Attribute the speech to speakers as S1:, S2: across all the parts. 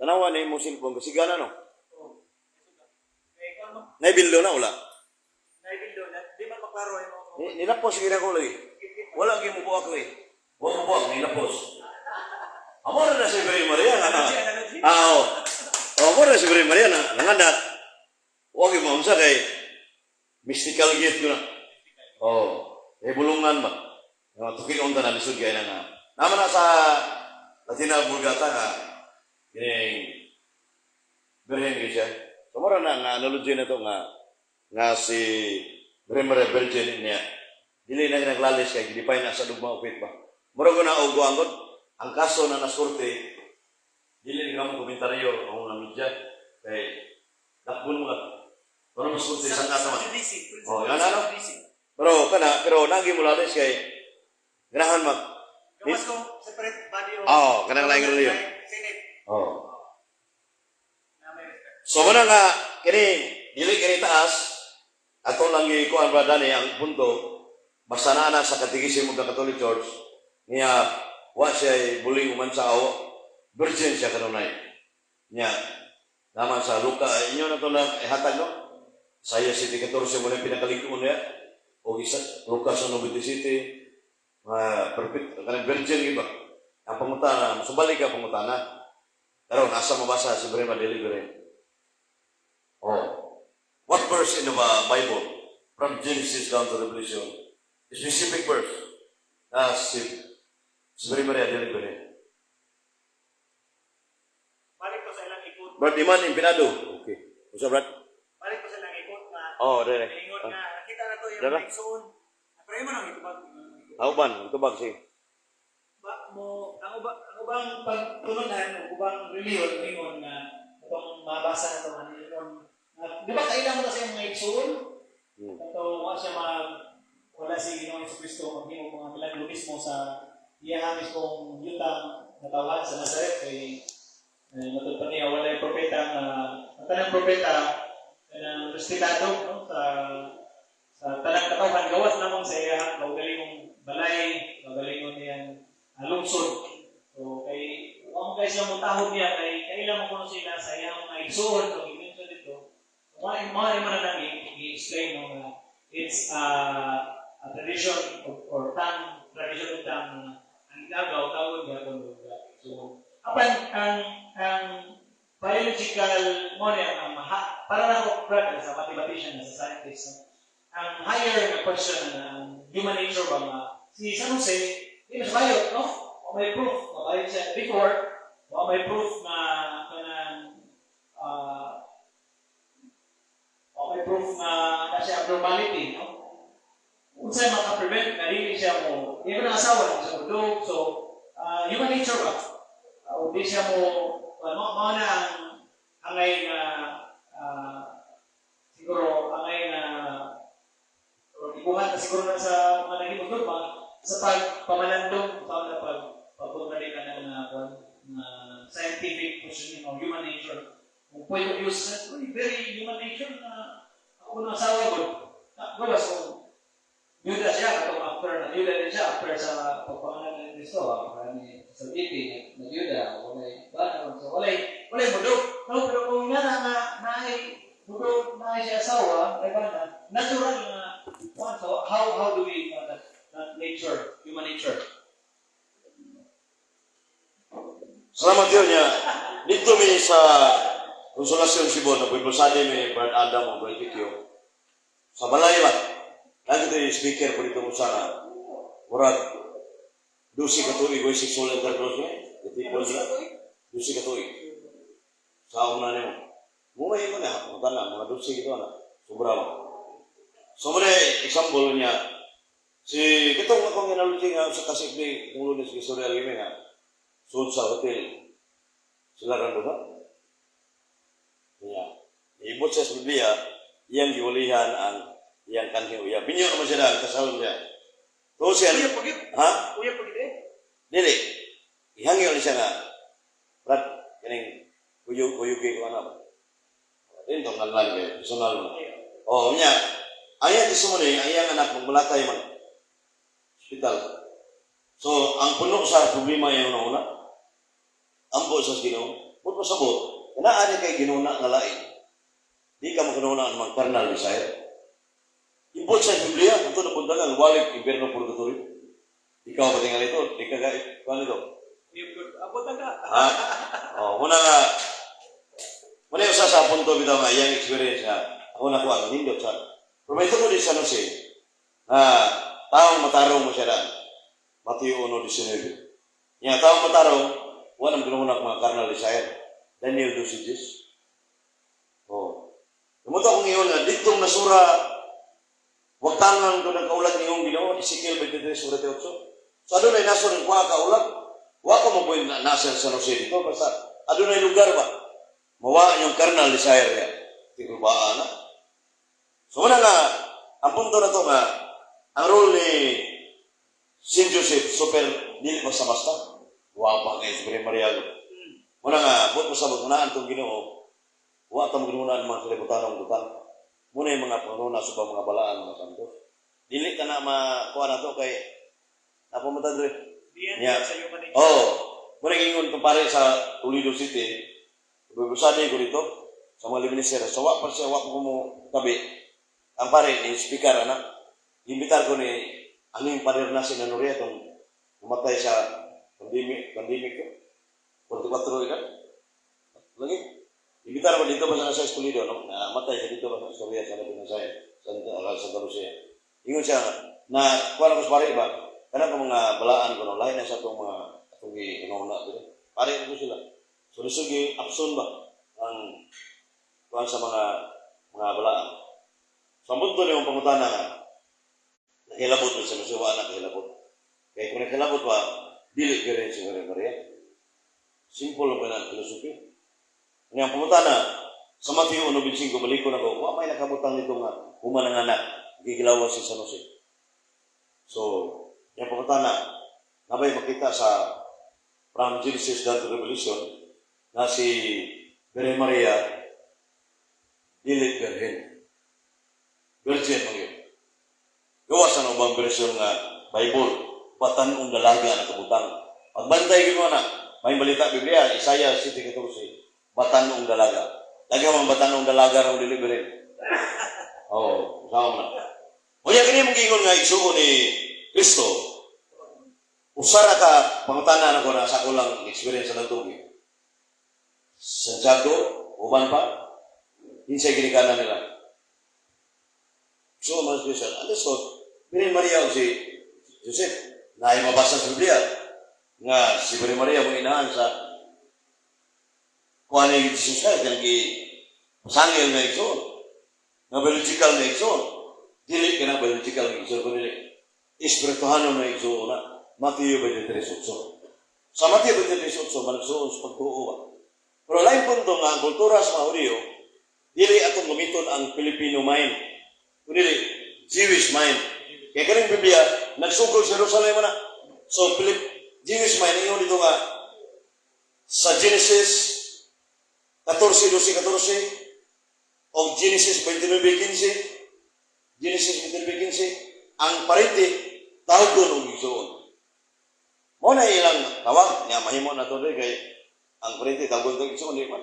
S1: Tanawa na imong cellphone kasi gana, no.
S2: Oh. Eh, kung mo
S1: Naibildo na wala.
S2: naibildo na, di man maklaro yung mga
S1: Nilapos gina ko lagi. Wala gyud mo buak lagi. Wa mo buak, nilapos. Amo na si Birhen Maria nga.
S2: Analogy, analogy.
S1: Ah, oh. Oh, amo na si Birhen Maria na nanganak. Wa gyud mo unsa kay mystical gift ko na. Oh, eh bulungan ba? Nga tuki unta na lisod kay na nga. Naman na sa Latina Vulgata nga kining Birhen gyud siya. So mura na nga analogy na to nga nga si Birhen Maria Virgin niya. Dili na naglalis kay gidipay na sa dugma upit ba. Mura ko na og angod ang kaso na nasurti, dili ni kamo komentaryo ang mga media kay dakbon mga pero mas kurti sa kaso man. Oh, yan ano? Pero kana pero nagi mo lalis kay ganahan mag
S2: Gawas ko separate body o
S1: Oo, kanang laing relihiyon.
S2: Senate.
S1: Oh.
S2: Na may respect.
S1: So muna nga kini dili kini taas ato lang gikuan ba dani ang punto, basta naa na sa Catechism of the Catholic Church niya, wa siya buling uman sa awo, virgin siya kanunay niya. Naman sa Luka, inyo na to lang ihatag, no. Isaiah 7:14 mo na yung pinakalig-on niya o isa Lucas 1:27, mga perfect kanang virgin gyud ba ang pangutana. Subalik ka pangutana pero nasa mabasa si Brema delivery. Oh. What verse in the Bible, from Genesis down to Revelation, specific verse, na si Mary Maria dili ba?
S2: Balik ko sa ilang ikot.
S1: Brad Iman Impinado. Okay. Usa, Brad?
S2: Balik ko sa ilang ikot nga.
S1: Oh, dire.
S2: Ingon nga nakita na to yung
S1: Dara.
S2: mga igsoon. Pero imo nang itubag.
S1: Ako ban, tubag si.
S2: Ba mo ang uba ang ubang pagtulunan o ubang relihiyon ingon nga itong mabasa na to nga ingon nga, di ba kailangan mo na sa mga igsoon? Kato wa siya mag wala si Ginoong Kristo maghimo mga milagro mismo sa iya mismong yutang natawan sa Nazaret kay eh, matud pa niya walay propeta nga ang tanang propeta kanang respetado, no, sa tanang katawhan gawas lamang sa iya kaugalingong balay, kaugalingon niyang lungsod. So kay wa mo kay siya mutahod niya kay kailan mo kuno sila sa iyang mga igsoon no i-mention dito. Mao mao man na lang i-explain, no, nga it's a tradition of, or tang tradition of tang ang igagaw tawag gyapon lugar. So apan ang biological mo niya ang maha, para na ako, brother, sa mathematician, sa scientist, no? Ang higher na question na ang human nature ba nga si San Jose di mas bayot, no? Wa may proof mabayot siya before, wa may proof na kanang wa may proof na na siya abnormality, no? Unsay maka-prevent na dili siya mo di ba na asawa na siya mo? So human nature ba, di siya mo mao mao na ang angay nga siguro angay nga or ibuhat na siguro na sa mga naging dogma sa pagpamalandong sa na pag pagkontradict ka ng na scientific questioning of human nature. Kung point of view sa uy, very human nature na ako na asawa ko. Gawas kung Yuda siya, katong after na Yuda din siya, after sa pagpanganak ni Kristo, ni sa BP, nag-Yuda, walay, ba naman, so walay mudok. No, pero kung nga na nga, naay, mudok, naay siya asawa, ay ba na, natural nga, one, so how do we, that nature, human nature?
S1: Salamat yun niya. Dito mi sa Konsolasyon Cebu, na Bible study mi Brad Adam o Brad Kikyo. Sa balay ba? Lagi ito yung speaker po dito mo sa murag 12 ka tuig o sexual intercourse niya. Iti po sila. 12 ka tuig. Sa una nimo. Mumay mo na, mga na, mga 12 kito na. Sobra ba? So mo na example niya, si kitong akong analogy nga sa kasikli, itong Lunes, istorya limi nga, sud sa hotel, sila ran ba? Niya. Ibot siya sa Biblia, iyang giulihan ang iyang kanhi uya. Binyo naman siya na, kasal niya. To siya,
S2: Uya pagit.
S1: Ha?
S2: Uya pagit eh.
S1: Dili. Ihangyo ni siya nga, Brad, kaning kuyog, kuyog ko ano ba? Din tong nganlan kay personal mo. Oh, niya. Ang iyang testimony, ang iyang anak magmalatay man. Hospital. So, ang puno sa problema iyang nauna, ampo sa Ginoo. But pasabot, naa ni kay ginuna nga lain. Di ka makanuna ang mga carnal desire. Impot sa Biblia, ito na puntagan, walig, impyerno, purgatorio. Ikaw pa tingali ito, di ka kuan ito.
S2: Yung good. Abot na ka.
S1: Ha? Oh, muna nga, muna yung usa sa punto bitaw nga, iyang experience nga, ako na kuha, nindot sa. Pero may tungod din sa Jose, na taong matarong mo siya daan. Mateo 1:19. Nga, taong matarong, walang ginuhunak mga carnal desire. Daniel 12:10. Oh. Tumuto akong ingon nga, ditong nasura, wag tangan ko ng kaulag niyong Ginoo, Ezekiel 23:48. So adunay nasod ng kuha kaulag, wa ka mo na nasa San Jose dito, basta adunay lugar ba? Mawa yung carnal desire niya. Tikulbaan na. So muna nga, ang punto na to nga, ang role ni Saint Joseph, super, dili basta-basta. Wa pa kay si Maria. Muna nga, buot mo sa naan itong Ginoo, wa ta magnunan mga kalibutan ng butang. Muna yung mga panguna sa mga balaan mga santo. Dili ka na makuha na to kay napumunta dre.
S2: Diyan sa iyo man.
S1: Oh, muna ingon kumpare sa Toledo City. Bubusani ko dito sa mga minister. So wa pa siya, wa pa ko mo tabi. Ang pare ni speaker ana. Imbitar ko ni ano yung pader na si Nanuria itong umatay sa pandemic pandemic ko. 44 ilan. Lagi. Imbitar ko dito ba sa nasa Toledo, no? Namatay siya dito ba sa Soria, sa Labi Nasaya, sa Santa Lucia. Ingon siya na kuha ko sa pare ba? Kanang ko mga balaan ko no, lahi na sa atong mga atong gi-una dito. Pare ko sila. So lisod abson ba ang kuha sa mga balaan. So ang punto niyong pangutana nga, nakilabot mo sa masuwa na nakilabot. Kaya kung nakilabot ba, dili ka rin si Maria Maria. Simple lang ba na ang philosophy? Nga ang pangutana, sa Mateo 1:25, balik ko na ko, wa may nakabutang nito nga, human ang anak, gigilawan si San Jose. So, yung pangutana, nabay makita sa from Genesis down to Revelation, na si Birhen Maria, dili birhen. Virgin man yun. Gawas sa ubang version nga Bible, batan-ong dalaga na kabutang. Pagbantay gyud mo na, may balita Biblia, Isaiah 7:14, batan-ong dalaga. Lagi man batan-ong dalaga raw dili birhen. Oh, sama na. Unya kini mong giingon nga igsuon ni Kristo. Usara ka pangutana na ko na sa ako lang experience sa tubig. Santiago, uban pa, kinsay ginikanan nila. So, mga special, understood, Birhen Maria o si Joseph, na ay mabasa sa Biblia, nga si Birhen Maria mo inahan sa kuha ni Jesus Christ, kang gi sangil nga igsoon, nga biological nga igsoon. Dili ka na biological nga igsoon, kundi espirituhano nga igsoon na. Mateo 23:8. Sa Mateo 23:8, managsuon sa pagtuo ba? Pero lain punto nga ang kultura sa mga Hudiyo, dili atong gamiton ang Filipino mind. Kundi Jewish mind. Kaya kaning Biblia, nagsugod sa Jerusalem na. So, Jewish mind, ingon dito nga, sa Genesis 14, 12, 14, o Genesis 29, 15, Genesis 29, 15, ang parente, tawgon og igsuon. Mo na ilang tawag, nga mahimo na to kay ang parente tawgon og igsuon, di ba?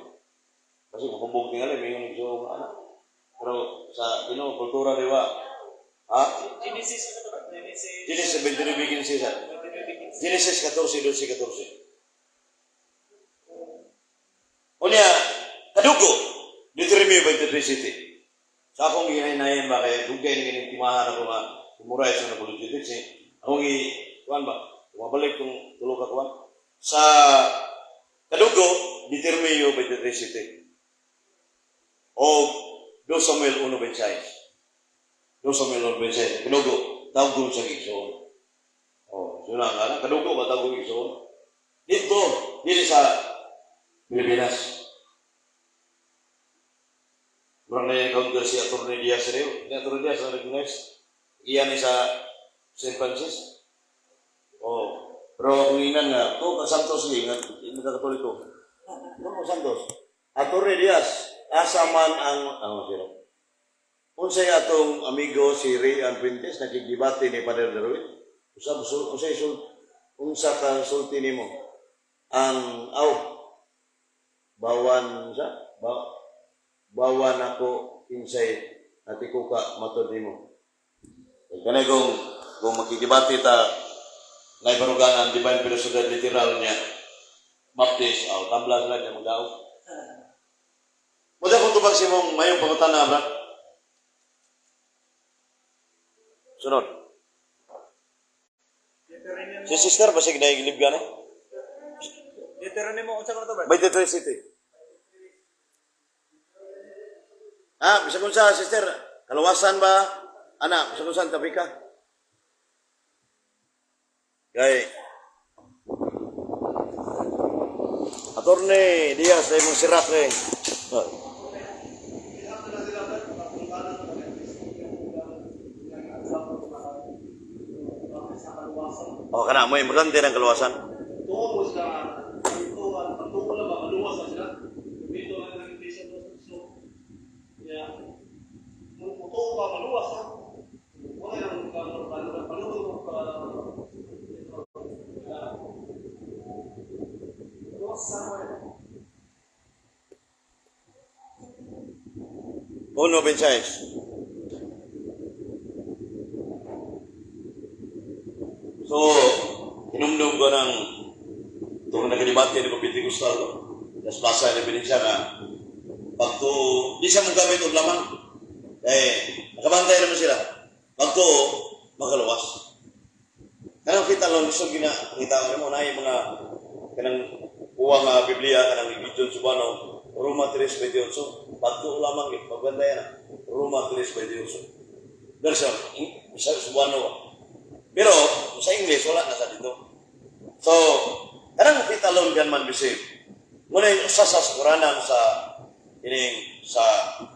S1: Kasi makumbong tingali, may yung igsuon nga anak. Pero sa Ginoo kultura di ba? Ha?
S2: Genesis ano to ba? Genesis.
S1: Genesis 29:15 sa.
S2: 29:15.
S1: Genesis 14, 12, 14. Unya, kadugo, Deuteronomy 23:7. Sa akong gihinaynayan ba, kaya dugay na kining timahan ako nga, tumuray sa apologetics eh. Akong i, kuan ba, bumabalik kung tulo ka kuan. Sa kadugo, Deuteronomy 23:7. O 2 Samuel 1:26. 2 Samuel 1:26. Kadugo, tawag sa igsoon. Oh, so na nga, kadugo ba tawag igsoon? Dito, dili sa Pilipinas. Murang na encounter si Atty. Diaz Reo. Si Atty. Diaz na recognize. Iyan ni sa St. Francis. Oh, pero kung inan nga, to ka Santos ni nga, hindi ka Katoliko. No, ka Santos. Atty. Diaz, asa man ang sino? Unsay atong amigo si Ray Ann Fuentes nakigdebate ni Father Darwin? Usa unsay sul unsa ka sulti nimo? Ang aw. Bawan sa ba, bawan ako kinsay natikuka matod nimo. Kani kung makikibati ta na baruganan divine philosophy literal niya Baptist aw tabla sila niya magdaog. Muda kung tubag si mong mayong pangutana, bra. Sunod. Si sister basig na igilib gani?
S2: Deuteronomy unsa ko to ba?
S1: 23 City. Ah, bisa kung sa, sister, kaluwasan ba? Ana, bisa kung saan, tabi ka. Kay, Attorney Diaz, ay mong sirak eh. Oh. Oh, kana mo importante ng kaluwasan.
S3: Tuo mo sila, tuo, pagtuo lang ba, maluwas na sila. Dito lang ang iglesia to. So, yeah. Mutuo ka, maluwas na. Wala yung maluwas mo ka,
S2: Luwas somewhere.
S1: Uno, 26. So, hinumdum ko ng itong nagdebate ni Pentecostal ko. Tas basa ni Benitya nga pagtuo, di siya magamit og lamang. Eh, nakabantay naman sila. Pagtuo, makaluwas. Kanang kita lang, so gina, kita ko mo na yung mga kanang uwa nga Biblia, kanang Gideon Subano, Roma 3:28, pagtuo lamang yun, pagbantay na, Roma 3:28. Pero sa Subano, pero sa English, wala na sa dito. So, kanang faith alone can man be saved. Muna yung usa sa sukuranan sa ining sa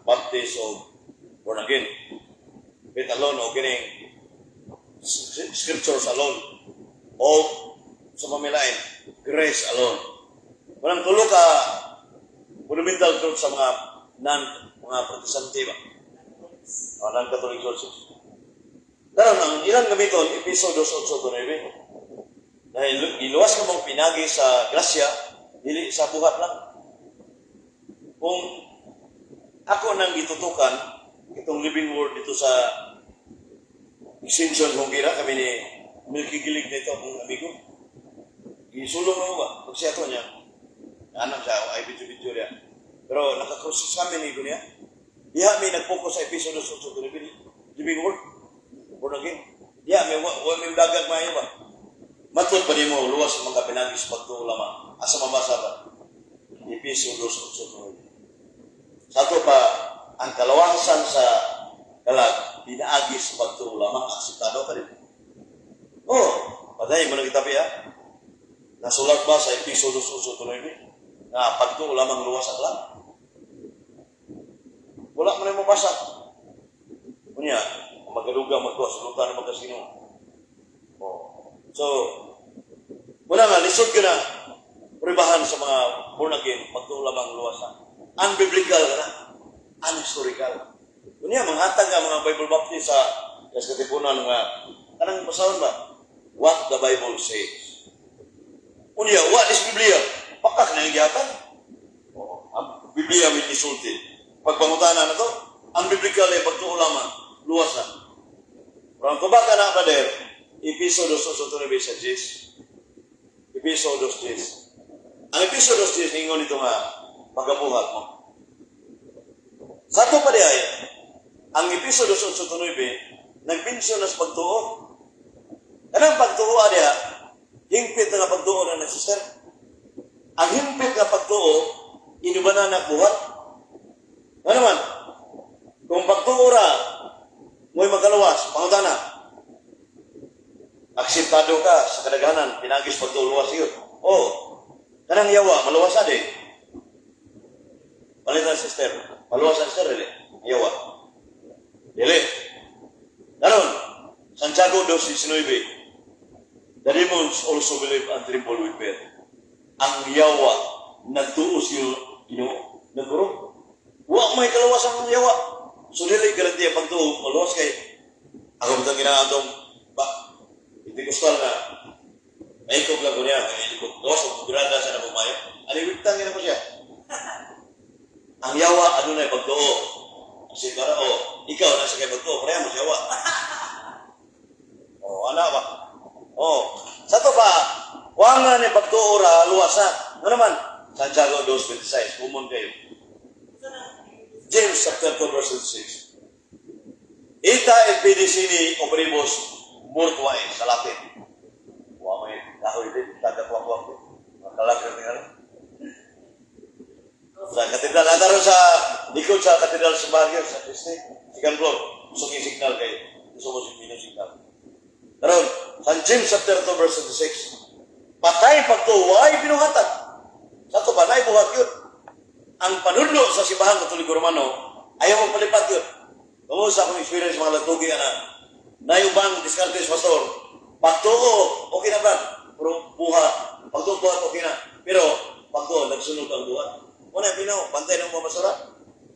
S1: Baptist o born again. Faith alone o kining scriptures alone o sa pamilain, grace alone. Walang tulo ka fundamental truth sa mga non mga Protestante ba? O non-Catholic churches. Karon ang ilang gamiton, Episo 2:8-9. Dahil iluwas ka mong pinagi sa grasya, dili sa buhat lang. Kung ako nang gitutukan, itong living word dito sa extension kung gira, kami ni Milky Gilig nito, akong amigo. Gisulong mo ba? Pag siya to niya, anak siya, ay video-video niya. Pero nakakrusis kami ni niya. Diha may nag-focus sa Episo 2:8-9, living word. Born again. Diha may wa may dagag maayo ba? Matod pa nimo luwas sa mga pinagi sa pagtuo lamang. Asa mabasa ba? Episo 2:8. Sa ato pa, ang kalawasan sa kalag, pinaagi sa pagtuo lamang, akseptado ka rin. Oh, patay mo na kita ha? Nasulat ba sa Episo 2:8-9? Nga pagtuo lamang luwas sa kalag? Wala mo na mabasa. Unya, magaluga magtuwa, sulutan na magkasino. Oh. So, wala nga, lisod ka na pribahan sa mga born again, magtuo lamang luwas na. Unbiblical ka na. Unhistorical. Unya, manghatag nga mga Bible Baptist sa Katipunan nga, kanang basahon ba? What the Bible says. Unya, what is Biblia? Pakak na yung gihatag. Oh, ang Biblia may isulti. Pagpangutana na to, ang biblical ay pagtuo lamang, luwas na. Pero ang tubaka na, brother, Episo 2:8 sa Diyos. Episo 2:10. Ang Episo 2:10, ingon nito nga, pagabuhat mo. Sa ato pa di ay, ang Episo 2:8-9, nagbinsyon na sa pagtuo. Kanang pagtuo adiya, hingpit nga pagtuo na na, sister. Ang hingpit nga pagtuo, inubanan na buhat. Ano man? Kung pagtuo ra, mo'y magkaluwas, pangutana. Akseptado ka sa kadaghanan, pinagis pagtuo luwas yun. Oh, kanang yawa, maluwas ade. Palitan, sister. Maluwas ang sister, dili. Yawa. Dili. Karon, Santiago 2:19. The demons also believe and tremble with fear. Ang yawa, nagtuo siya Ginoo, nagkuro. Wa may kaluwas ang yawa. So dili garantiya pagtuo, maluwas kay ako bitang ginaatong ba Pentecostal na maikog lang ko niya, kaya hindi ko gawas og grada sa na pumayo. Aliwigtang gina ko siya. Ang yawa adunay pagtuo. Si para o ikaw nasa kay pagtuo, pareha mo sa yawa. Oh, ana ba? Oh, sa to pa, wanga ni pagtuo ra luwas na. Ano naman? Santiago 2:26, common kayo. James chapter 2 verse 6. Ita et pedicini operibus mortuae sa Latin. Wa may kahoy din, tagakuwak-kuwak din. Makalagay rin ano. Sa katedral, nataron sa likod sa katedral sa Baguio, sa Christi, second floor, gusto yung signal kayo. Gusto mo yung signal. Karon, San James chapter 2 verse 26. Patay pagtuo, ay binuhatan. Sa to ba, naibuhat yun. Ang panudlo sa Simbahan Katoliko Romano, ayaw magpalipat yun. Tungod sa akong experience mga latugi, ana, na yung bang diskarte sa pastor, pagtuo, okay na brad, pero buhat, pagtuo buhat, okay na. Pero, pagtuo, nagsunod ang buhat. Muna, pinaw, bantay ng mga masara.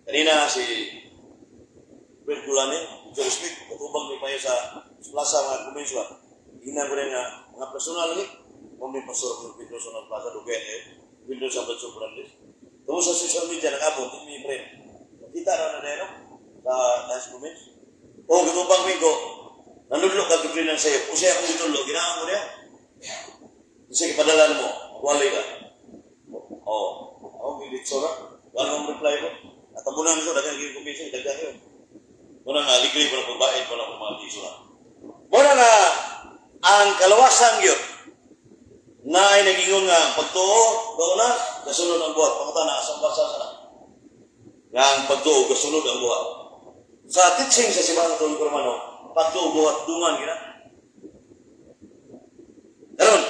S1: Kanina si Brad Gulanin, so to speak, katubang may payo sa plaza mga kuminswa. Ginang ko rin nga, mga personal ni, kung may pastor kung personal plaza, dugay eh, Windows sa Batso Brandes. Tungod sa social media, nag-abot, hindi mi friend. Nakita na na no? Sa dance comments. O, katubang ko, nanudlo ka doktrina sa'yo. O siya akong gitudlo, ginaan ko niya. Kasi padalan mo, magwali ka. Oo. Ako, gilitso na. Wala mong reply ko. At tabunan ko, daghang giging commission, daghang yun. Muna nga, ligli mo na pagbaid mo na kung mga piso na. Muna nga, ang kalawasan yun, na ay nagingon nga, ang pagtuo, doon na, kasunod ang buhat. Pangutan na, asang basa sa na. Nga ang pagtuo, kasunod ang buhat. Sa teaching sa Simbahan Katoliko Romano, pagtuo, buhat, dungan, gina. Karon,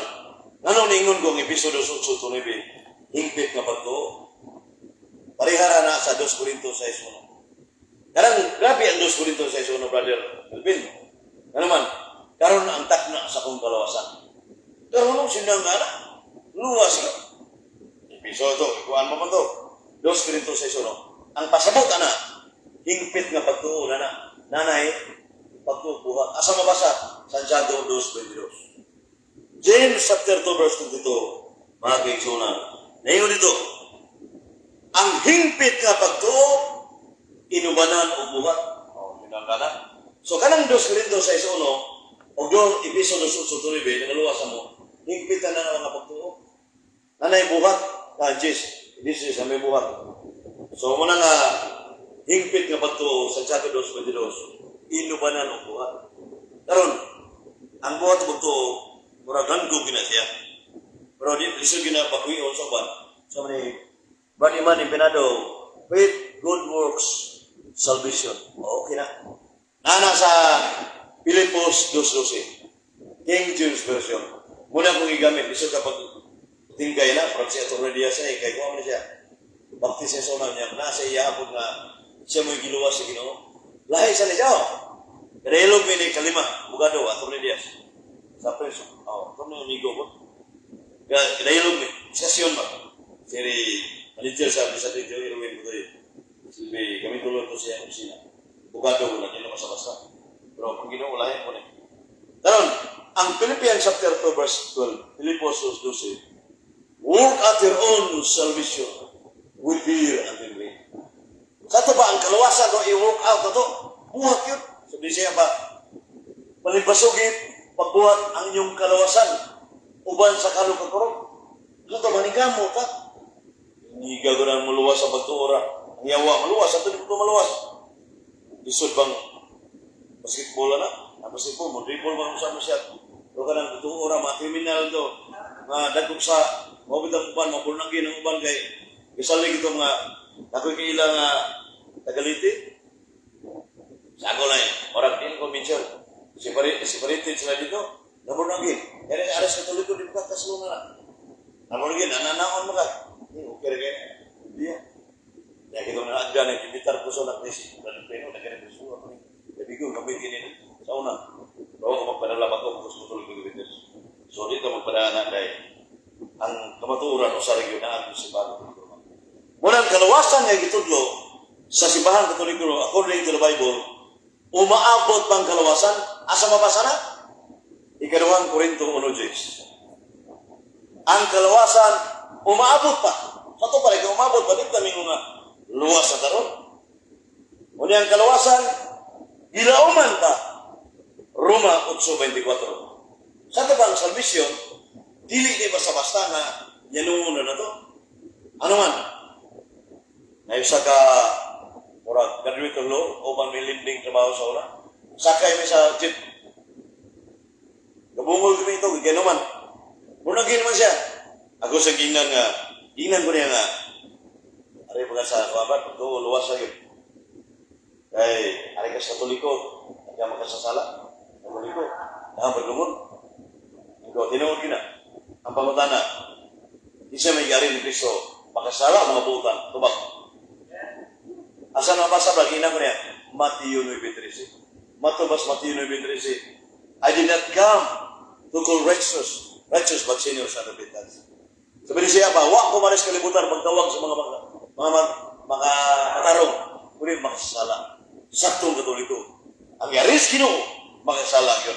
S1: nganong niingon ko ang episodo 8-9, hingpit nga pagtuo. Parehara na sa 2 Corinto 6.1. Karang grabe ang 2 Corinto 6.1, brother Alvin. Ano man, karon ang takna sa akong kalawasan. Pero nung sinang nga na, luwas ka. Episodo to, ikuan mo man to. 2 Corinto 6.1. Ang pasabot ana, hingpit nga pagtuo na na. Nanay, pagtuo buhat. Asa mabasa? Santiago 2.22. James chapter 2 verse 22, mga kaigsunan. Naingon dito, ang hingpit nga pagtuo, inubanan o buhat. Oh, yun ang kana. So, kanang 2 Corinto 6.1, o doon, Episo 2.8, nangaluwas mo, hingpit na na nga pagtuo. Nanay buhat, ah, Jis, this is ang may buhat. So, muna nga, hingpit nga pagtuo, Santiago 2.22, inubanan o buhat. Karon, ang buhat o pagtuo, murag ganggo gina siya. Pero di, lisod gina bakuyon sa uban. So, mani, Brad Iman Empinado, faith, good works, salvation. Okay na. Nana sa Filipos 2.12. King James Version. Muna kong igamit, lisod ka pag tingkay na, parang si Atty. Diaz eh, kay kuha man siya. Baptism sa una niya, nasa iya po nga, siya mo'y giluwas sa Ginoo. Lahi sa niya, oh. Pero mi ni kalima, bugado, Atty. Diaz. Sa preso. Oh, ito na amigo ko. Kaya, kinahilog mi, session ba? Siri, manager sa Bisa Radio, Irwin ko ito. Silbi, kami tulog ko siya opisina. Bugado ko na, hindi na basta-basta. Pero kung Ginoo, lahi ko na. Karon, ang Philippians chapter 2 verse 12, Filipos 2:12, "Work at your own salvation with fear and trembling." Sa ito ba, ang kaluwasan ko, i-work out na to, buhat yun. Sabi siya ba, palibasugit, pagbuhat ang inyong kalawasan, uban sa kalong. Ito, maningkamo ka. Hindi ka na maluwas sa pagtuora. Ang yawa, maluwas. Ato di ko maluwas. Lisod bang basketball na? Ang basketball, mo dribble bang sa mo siya. Do ka nang tuora, mga kriminal to. Mga dagkong sa, mabitang uban, mapulnangin ang uban kay gisalig ito mga ako'y kaila nga tagaliti. Sa ako na eh, orang din ko mention. Separated sila dito. Namurnangin. Kaya aras Katoliko, di ba kaslo na na. Namurnangin, ananaon mo ka. Okay rin kaya. Dia. Ya kita na agda na imitar ko sa nakris. Brother Pleno, nagkana ko ako ni. Sabi ko, gamit kini sa una. Bawa ko magpadala ba ko sa Katoliko Gibitis. So dito magpadala na dahil ang kamatuoran o sa region na ang simbahan Katoliko. Muna ang kalawasan nga gitudlo sa simbahan Katoliko according to the Bible, umaabot bang kalawasan? Asa mabasa na? Ikaduhang Korinto 1:10. Ang kalawasan, umaabot pa. Sa to pala, umabot pa, dito kami nga, Luwas na taron. Unya ang kaluwasan, gilauman ta. Roma 8:24. Sa ito ba ang salvation, dili ni basta-basta nga yanungon na to. Ano man? Ngayon sa ka, murag, graduate of law, o man may linding trabaho sa una. Sakay mi sa jeep. Gabungol kami ito, gano'n man. Muna man siya. Ako sa ginan nga, ginan ko niya nga, ari pa ka sa kawaban, pagtuo, luwas sa yun. Kay, ari ka sa Katoliko, ari ka makasasala, Katoliko, nakapaglungon. Ikaw, tinuod yun na. Ang pangutana, isa may gari ni Kristo, makasala mga buutan, tubak. Asa na basa ba, ginan ko niya, Mateo 9:13. Matubas Mateo 9:13. "I did not come to call righteous, righteous but sinners unto repentance." Sabi niya siya ba, "Wa ko maris kalibutan magtawag sa mga matarong, kundi makasala." Saktong Katoliko. Ang yaris Ginoo, makasala yun.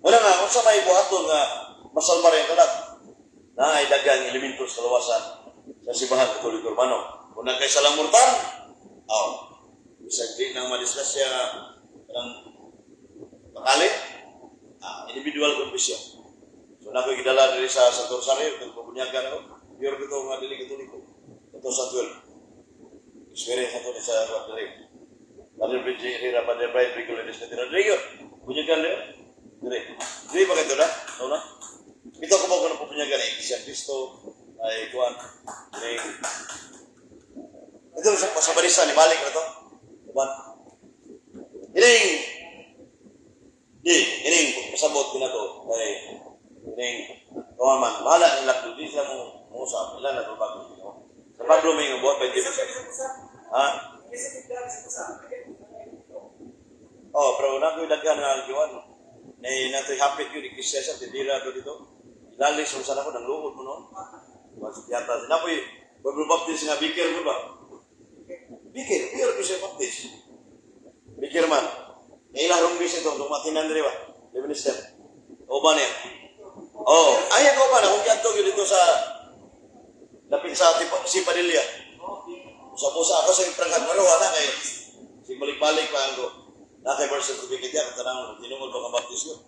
S1: Wala nga, kung sa may buhaton nga masalba rin kalat, na ay dagang elemento sa kaluwasan sa simbahan Katoliko Romano. Kung nagkay salang mortal, oh, bisag di nang madisgrasya nga kanang makali, individual confession. So na ko gidala diri sa Santo Rosario, kung pabunyagan ako, pure ko nga dili Katoliko. Ito sa 12. Experience ato ni sa diri. Padre Bridget Herrera, Padre Brian Brigol, Luis Katira. Diri yun. Bunyagan diri. Diri. Diri ba kayo na? So na? Ito ko ba kung napupunyagan ay Iglesia Cristo, ay kuan. Diri. Ito sa Barisa, ni balik na to. Kuan. Ining, di, ining, pasabot ko na to. Kay, ining, kawan man, bahala nila, di sila mo usap, ilan na to bago sila. Sa Pablo may nga buhat, 20%. Ha? Oh, pero na ko'y daghan nga giwan. Nay natoy hapit yun, iglesia sa tindira to dito. Ilalis mo sana ko, nang luod mo no. Masuk yata. Sinapoy, Bible Baptist nga bikir mo ba? Bikir, pure ko siya Baptist. Bikir man. Ila rong bis ito, dumatinan diri ba? The minister. O ba niya? Oh, ay ako ba na kung giadto gyud dito sa lapit sa si Padilla. Sa pusa ako sa prangkag maluha na kay si balik-balik pa ako. Na kay birth certificate ya tanawon tinungod ba kang Baptist yun.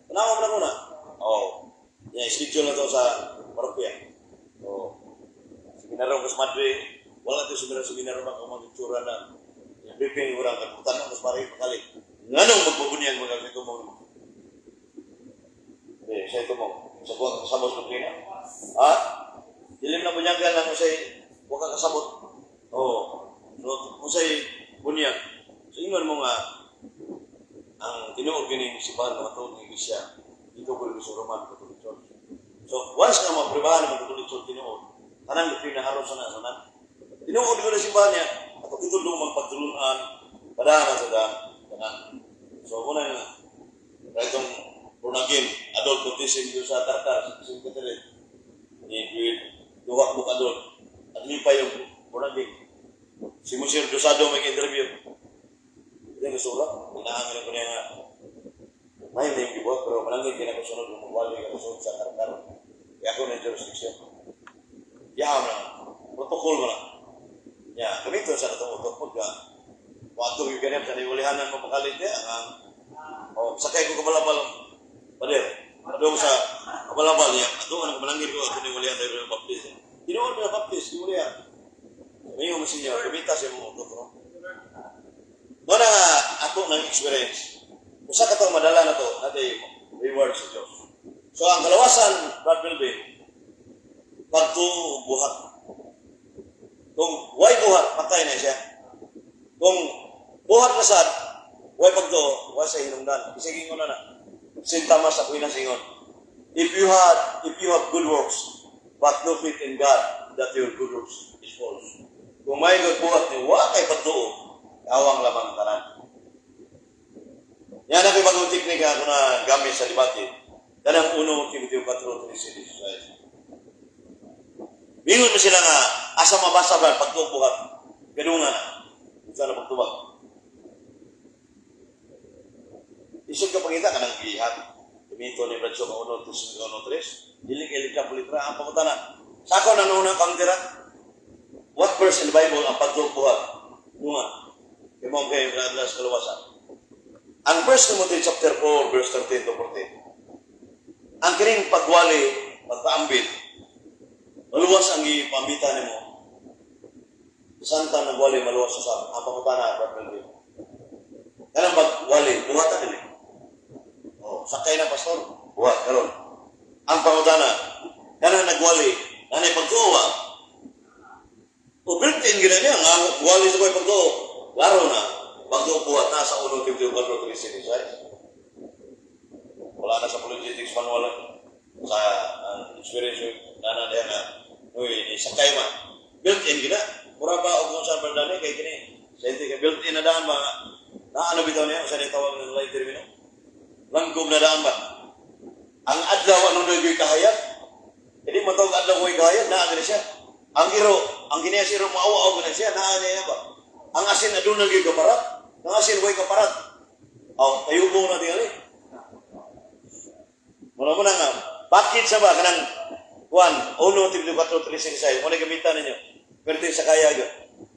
S1: Tanawon na ko na. Oh. Yeah, schedule na to sa parokya. Oh. Seminaryo ko sa Madre, wala to seminaryo seminaryo ba kung mga itsura na yung briefing urang ka tanong mas pare pakali. Nganong magbubunyag mga ito mo? Eh, sa ito mo. Sa buwag kasabot sa doktrina. Ha? Dilim na bunyagan lang usay wa ka kasabot. Oo. So, usay bunyag. So, ingon mo nga, ang tinuod kining simbahan nga matuod ng iglesia, dito ko sa Roman Catholic Church. So, once nga mapribahan ng Catholic Church tinuod, tanang doktrina haros sa na. Tinuod ko na simbahan niya, ato ito magpagtulunan, padahan sa daan, tanan. So, una nga, itong born again, adult baptism dito sa Tartar, sa Catholic, ni duha ka adult, at lipay yung born again. Si Monsignor Dosado may interview. Hindi ko surat, inaangin ko niya nga, may may gibuhat, pero manangin din ako sunod, magwali ka sunod sa Tartar. Kaya ako na jurisdiction. Yaw na, protocol mo na. Ya, kami ito sa katong utot po ka. Wato yung ganyan, sa niwalihanan mo pakalit niya, ang, oh, sakay ko kabalabal, pader, padong sa kabalabal niya, ato ang kabalangin ko, ato niwalihan tayo ng Baptist. Tinuod mo na Baptist, niwalihan. Sabi mo, Monsignor, kumita siya mo utot, no? Doon na nga, ato ng experience. Usa ka itong madala na to, natin reward sa Diyos. So, ang kalawasan, Brad Melvin, pagtuo buhat. Kung way buhat, patay na siya. Kung buhat na sad, way pagtuo, way sa hinungdan. Isigin ko na na. Saint Thomas Aquinas ingon, If you have good works, but no faith in God, that your good works is false." Kung may good buhat ni wa kay pagtuo, awang lamang ang tanan. Yan ang bagong teknika ako na gamit sa debate. Kanang 1 Timoteo 4, 13, 16. Bingon mo sila nga, asa mabasa ba, pagtuo buhat. Ganun nga na. Unsa na pagtubag. Isod ka pangita ka ng gihat. Gamito ni Bradshaw ka 1, 2, 1, 3. Dili kay litra po litra. Ang pangutana. Sa ako na nuna kang tira. What verse in the Bible ang pagtuo buhat? Bunga. Kay mo kay atlas kaluwasan. Ang 1 Timothy chapter 4 verse 13 to 14. Ang kining pagwali, pagpaambit, maluwas ang gipambitan nimo. Samtang nagwali, maluwas sa ang pangutana, Brad Melvin. Kanang pagwali, buhatan dili. Oh, sakay na, pastor. Buhat karon. Ang pangutana, kanang nagwali, kanay pagtuo ba? O built-in gina niya, nga wali sa ko'y pagtuo. Laro na, pagtuo buhat na sa 1 Timoteo 4, 3, 6. Wala na sa apologetics manual sa experience na na diya nga, uy, sakay man. Built-in gina. Mura ba og kung saan ba kay kini. Sa hindi kay built-in na daan ba na ano bitaw niya sa tawag ng light termino? Langgob na daan ba? Ang adlaw anong doy kahayag? Hindi matawag adlaw ko'y kahayag, naa gani siya. Ang iro, ang giniya si iro maawa gani siya, naa niya ba? Ang asin aduna gyud kaparat. Ang asin way kaparat. Oh, tayubong na tingali. Muna mo na nga, bakit sa ba kanang kuan, 1 Timoteo 4, 3, 6, mo na gamitan ninyo. Pero sa kaya yun.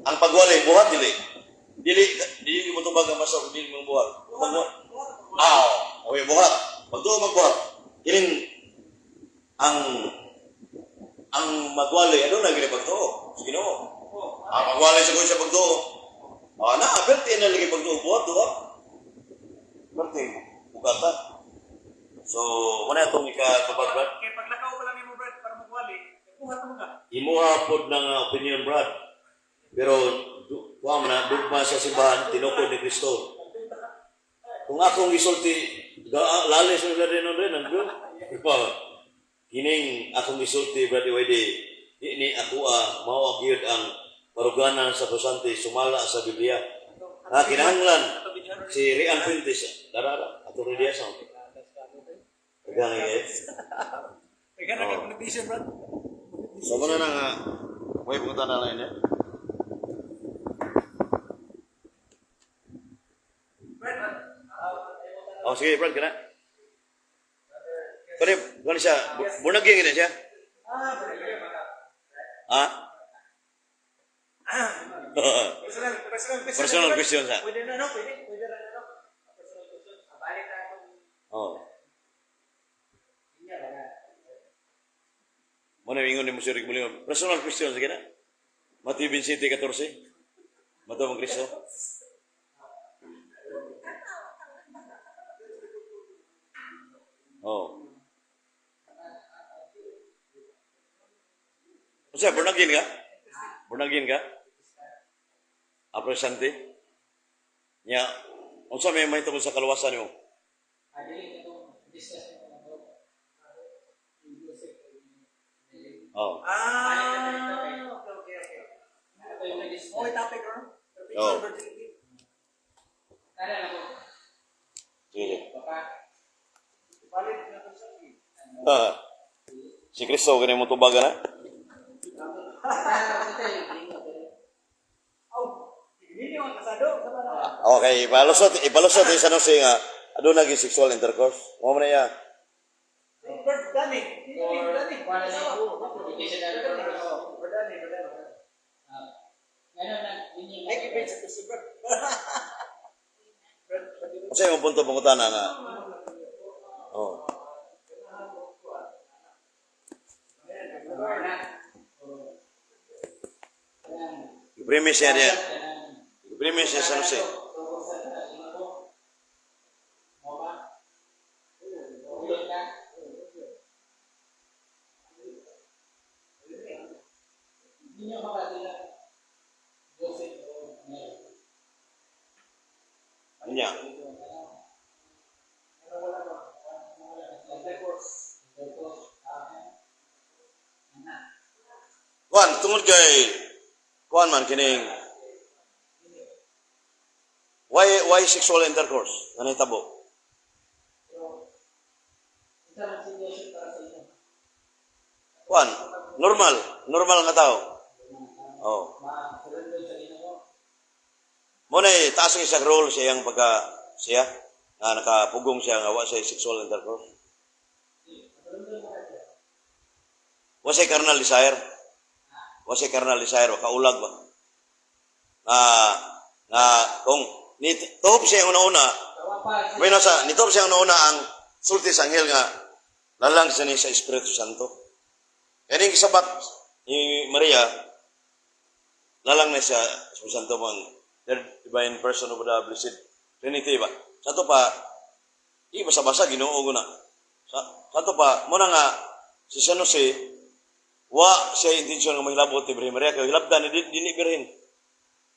S1: Ang pagwali, buhat dili. Dili, dili mo tubag ang masok, dili mo buhat. Magbuhat. Ah, okay, buhat. Pagtuo magbuhat. Kining ang magwali, ano na gini pagtuo? Sa Ginoo. Ang magwali sa kuya sa pagtuo. Ah, na, built-in na lagi pagtuo, buhat, duha. Built-in, bugata. So, wala itong ikatubag, Brad.
S2: Kay paglakaw pa lang nimo, Brad, para magwali, buhat mo ka.
S1: Imuha pod ng opinion, Brad. Pero, kuha mo na, dugma sa simbahan, tinukod ni Kristo. Kung akong isulti, lali sa rin rin, ang bro. Diba? Kining akong isulti, Brad Iwede, di ni ako mao gyud ang baruganan sa Kusante, sumala sa Biblia. Ah, kinahanglan si Rian Fuentes, dara ato rin diya sa. Daghang eh.
S2: Kaya na kay motivation, Brad.
S1: So muna na nga, may punta na lang niya.
S2: Brad,
S1: Oh, sige, Brad, kana. Kani, kani siya, bunagin gina siya.
S2: ah, Brad.
S1: Ha?
S2: Personal, personal question.
S1: Personal question sa.
S2: Pwede na, no? Pwede, pwede na, no? Personal question. Balik na akong
S1: Oh. Muna ingon ni Monsieur Rick Molino. Personal question sige na. Mateo 27:14. Mateo ang Kristo. Oh. Unsa, born again ka? Born again ka? Aprosante? Nya, unsa may mahitungod sa kaluwasan nimo? Oh.
S2: Ah, okay. Okay, topic, no?
S1: Oh.
S2: Virginity.
S1: Sige.
S2: Balik na to siya.
S1: Ah. Si Kristo kani mo tubagan na?
S2: Oh, hindi yung kasado. Sa mga
S1: Okay, ipalusot sa no nga aduna gyud sexual intercourse. Mo man na iya.
S2: Bird Dani. Bird Dani. Bird Dani, Bird Dani. Ay, kipin sa gusto, Brad. Brad, Brad,
S1: Unsa imong punto pangutana nga? Oh. I-premise niya niya. I-premise niya sa Jose. Niya. Kuan, tungod kay kuan man kining why sexual intercourse? Ano tabo? Kuan, normal, normal nga tao. Oh. Mo na taas ang isang role sa iyang pagka siya nga nakapugong siya nga wa siya sexual intercourse. Wa siya carnal desire. Wa siya carnal desire, kaulag ba. Na na kung ni tuhop siya una-una, may nasa nituhop siya una-una ang sulti sa anghel nga lalang siya ni sa Espiritu Santo. Kaya ning gisabat ni Maria, lalang na siya Espiritu Santo mang third divine person of the Blessed Trinity ba. Sa to pa, di basa-basa Ginoo ko na. Sa to pa, muna nga si San Jose, wa siya intensyon nga mahilabot ni Birhen Maria kay hilabdan ni dili birhen.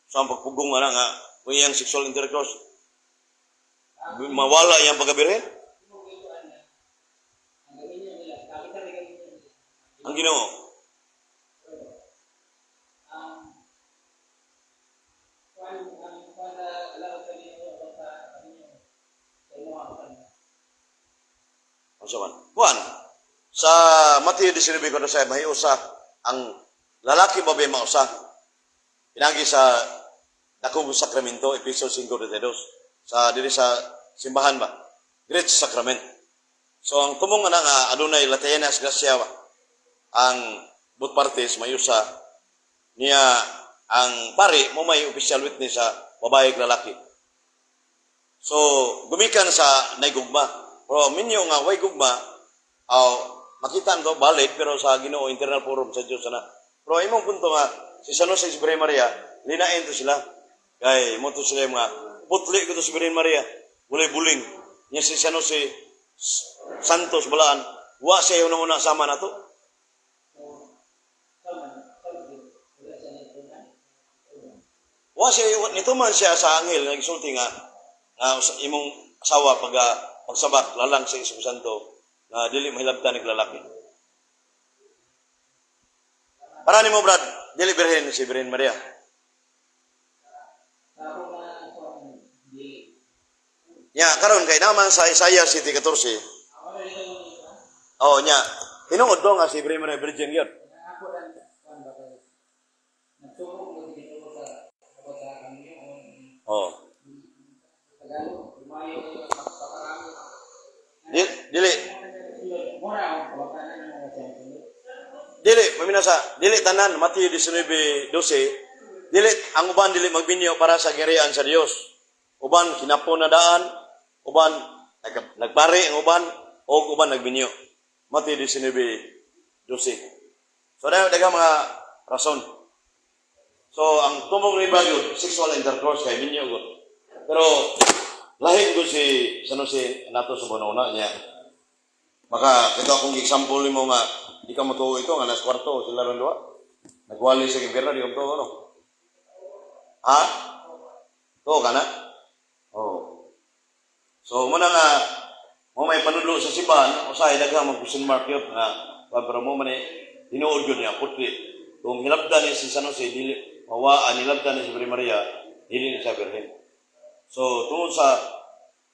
S1: So ang pagpugong nga na nga kung iyang sexual intercourse mawala iyang pagkabirhen
S2: Ang gawin niya nila, bakit ang gawin niya nila?
S1: Ang Ginoo.
S2: Ang kwan na alaw sa inyo, about sa inyo, sa inyo ang kwan.
S1: Unsa man? Kuan sa Mateo 19 ko sa mahiusa ang lalaki babae mausa. Pinagi sa dakong sakramento, Episode 5:32 sa diri sa simbahan ba. Great Sacrament. So ang tumong ana nga adunay Latenas Gracia ba. Ang both parties mayusa niya, ang pari mo may official witness sa babae ug lalaki. So gumikan sa naigugma. Pero minyo nga way gugma, aw makita to valid pero sa Ginoo, internal forum sa Dios na. Pero imong punto nga si San Jose, si Birhen Maria, linain to sila. Kay mo to sila mga putli ko to si Birhen Maria, walay buling. Nya si San Jose Santos balaan, wa siya una-una sama na to.
S2: Sama, sama din. Wala siya nagtunan.
S1: Wa siya nito man siya sa anghel nga gisulti nga nga sa imong asawa pag pagsabak lalang sa Espiritu Santo nga dili mahilabtan ni lalaki. Para nimo, Brad, dili birhen si Birhen Maria?
S2: Sa ako na, kwan, di,
S1: Nya karon kay naman sa Isaiah 7:14.
S2: Ako na dito yung isa.
S1: Oh, nya tinuod do nga si Birhen Maria virgin gyud.
S2: Ako lang, kwan ba kayo? Nagturo ko dito sa, about sa kami yung
S1: Oh.
S2: Tagalog, lumayo kayo, magpaparami.
S1: Dili
S2: Mura ako, kawakan na mga siya.
S1: Dili paminasa, dili tanan. Mateo 19:12, dili ang uban dili magbinyo para sa gingharian sa Dios. Uban kinapon na daan, uban nagpari ang uban o uban nagbinyo. Mateo 19:12. So dahil daghang mga rason. So ang tumong ni Baguio, sexual intercourse kay minyo gud. Pero lahi gud si San Jose nato sa una niya. Baka ito akong example nimo nga di ka matuo ito nga nas kwarto sila ron duha. Nagwali sa impyerno, di ka matuo, no? Ha? Tuo ka na? Oh. So muna nga mo may panudlo sa simbahan, usahay daghang mag question mark yun nga pero mo man eh, tinuod yun niya putli. Kung hilabdan ni si San Jose dili mawaan, hilabdan ni si Birhen Maria, dili ni siya birhen. So tungod sa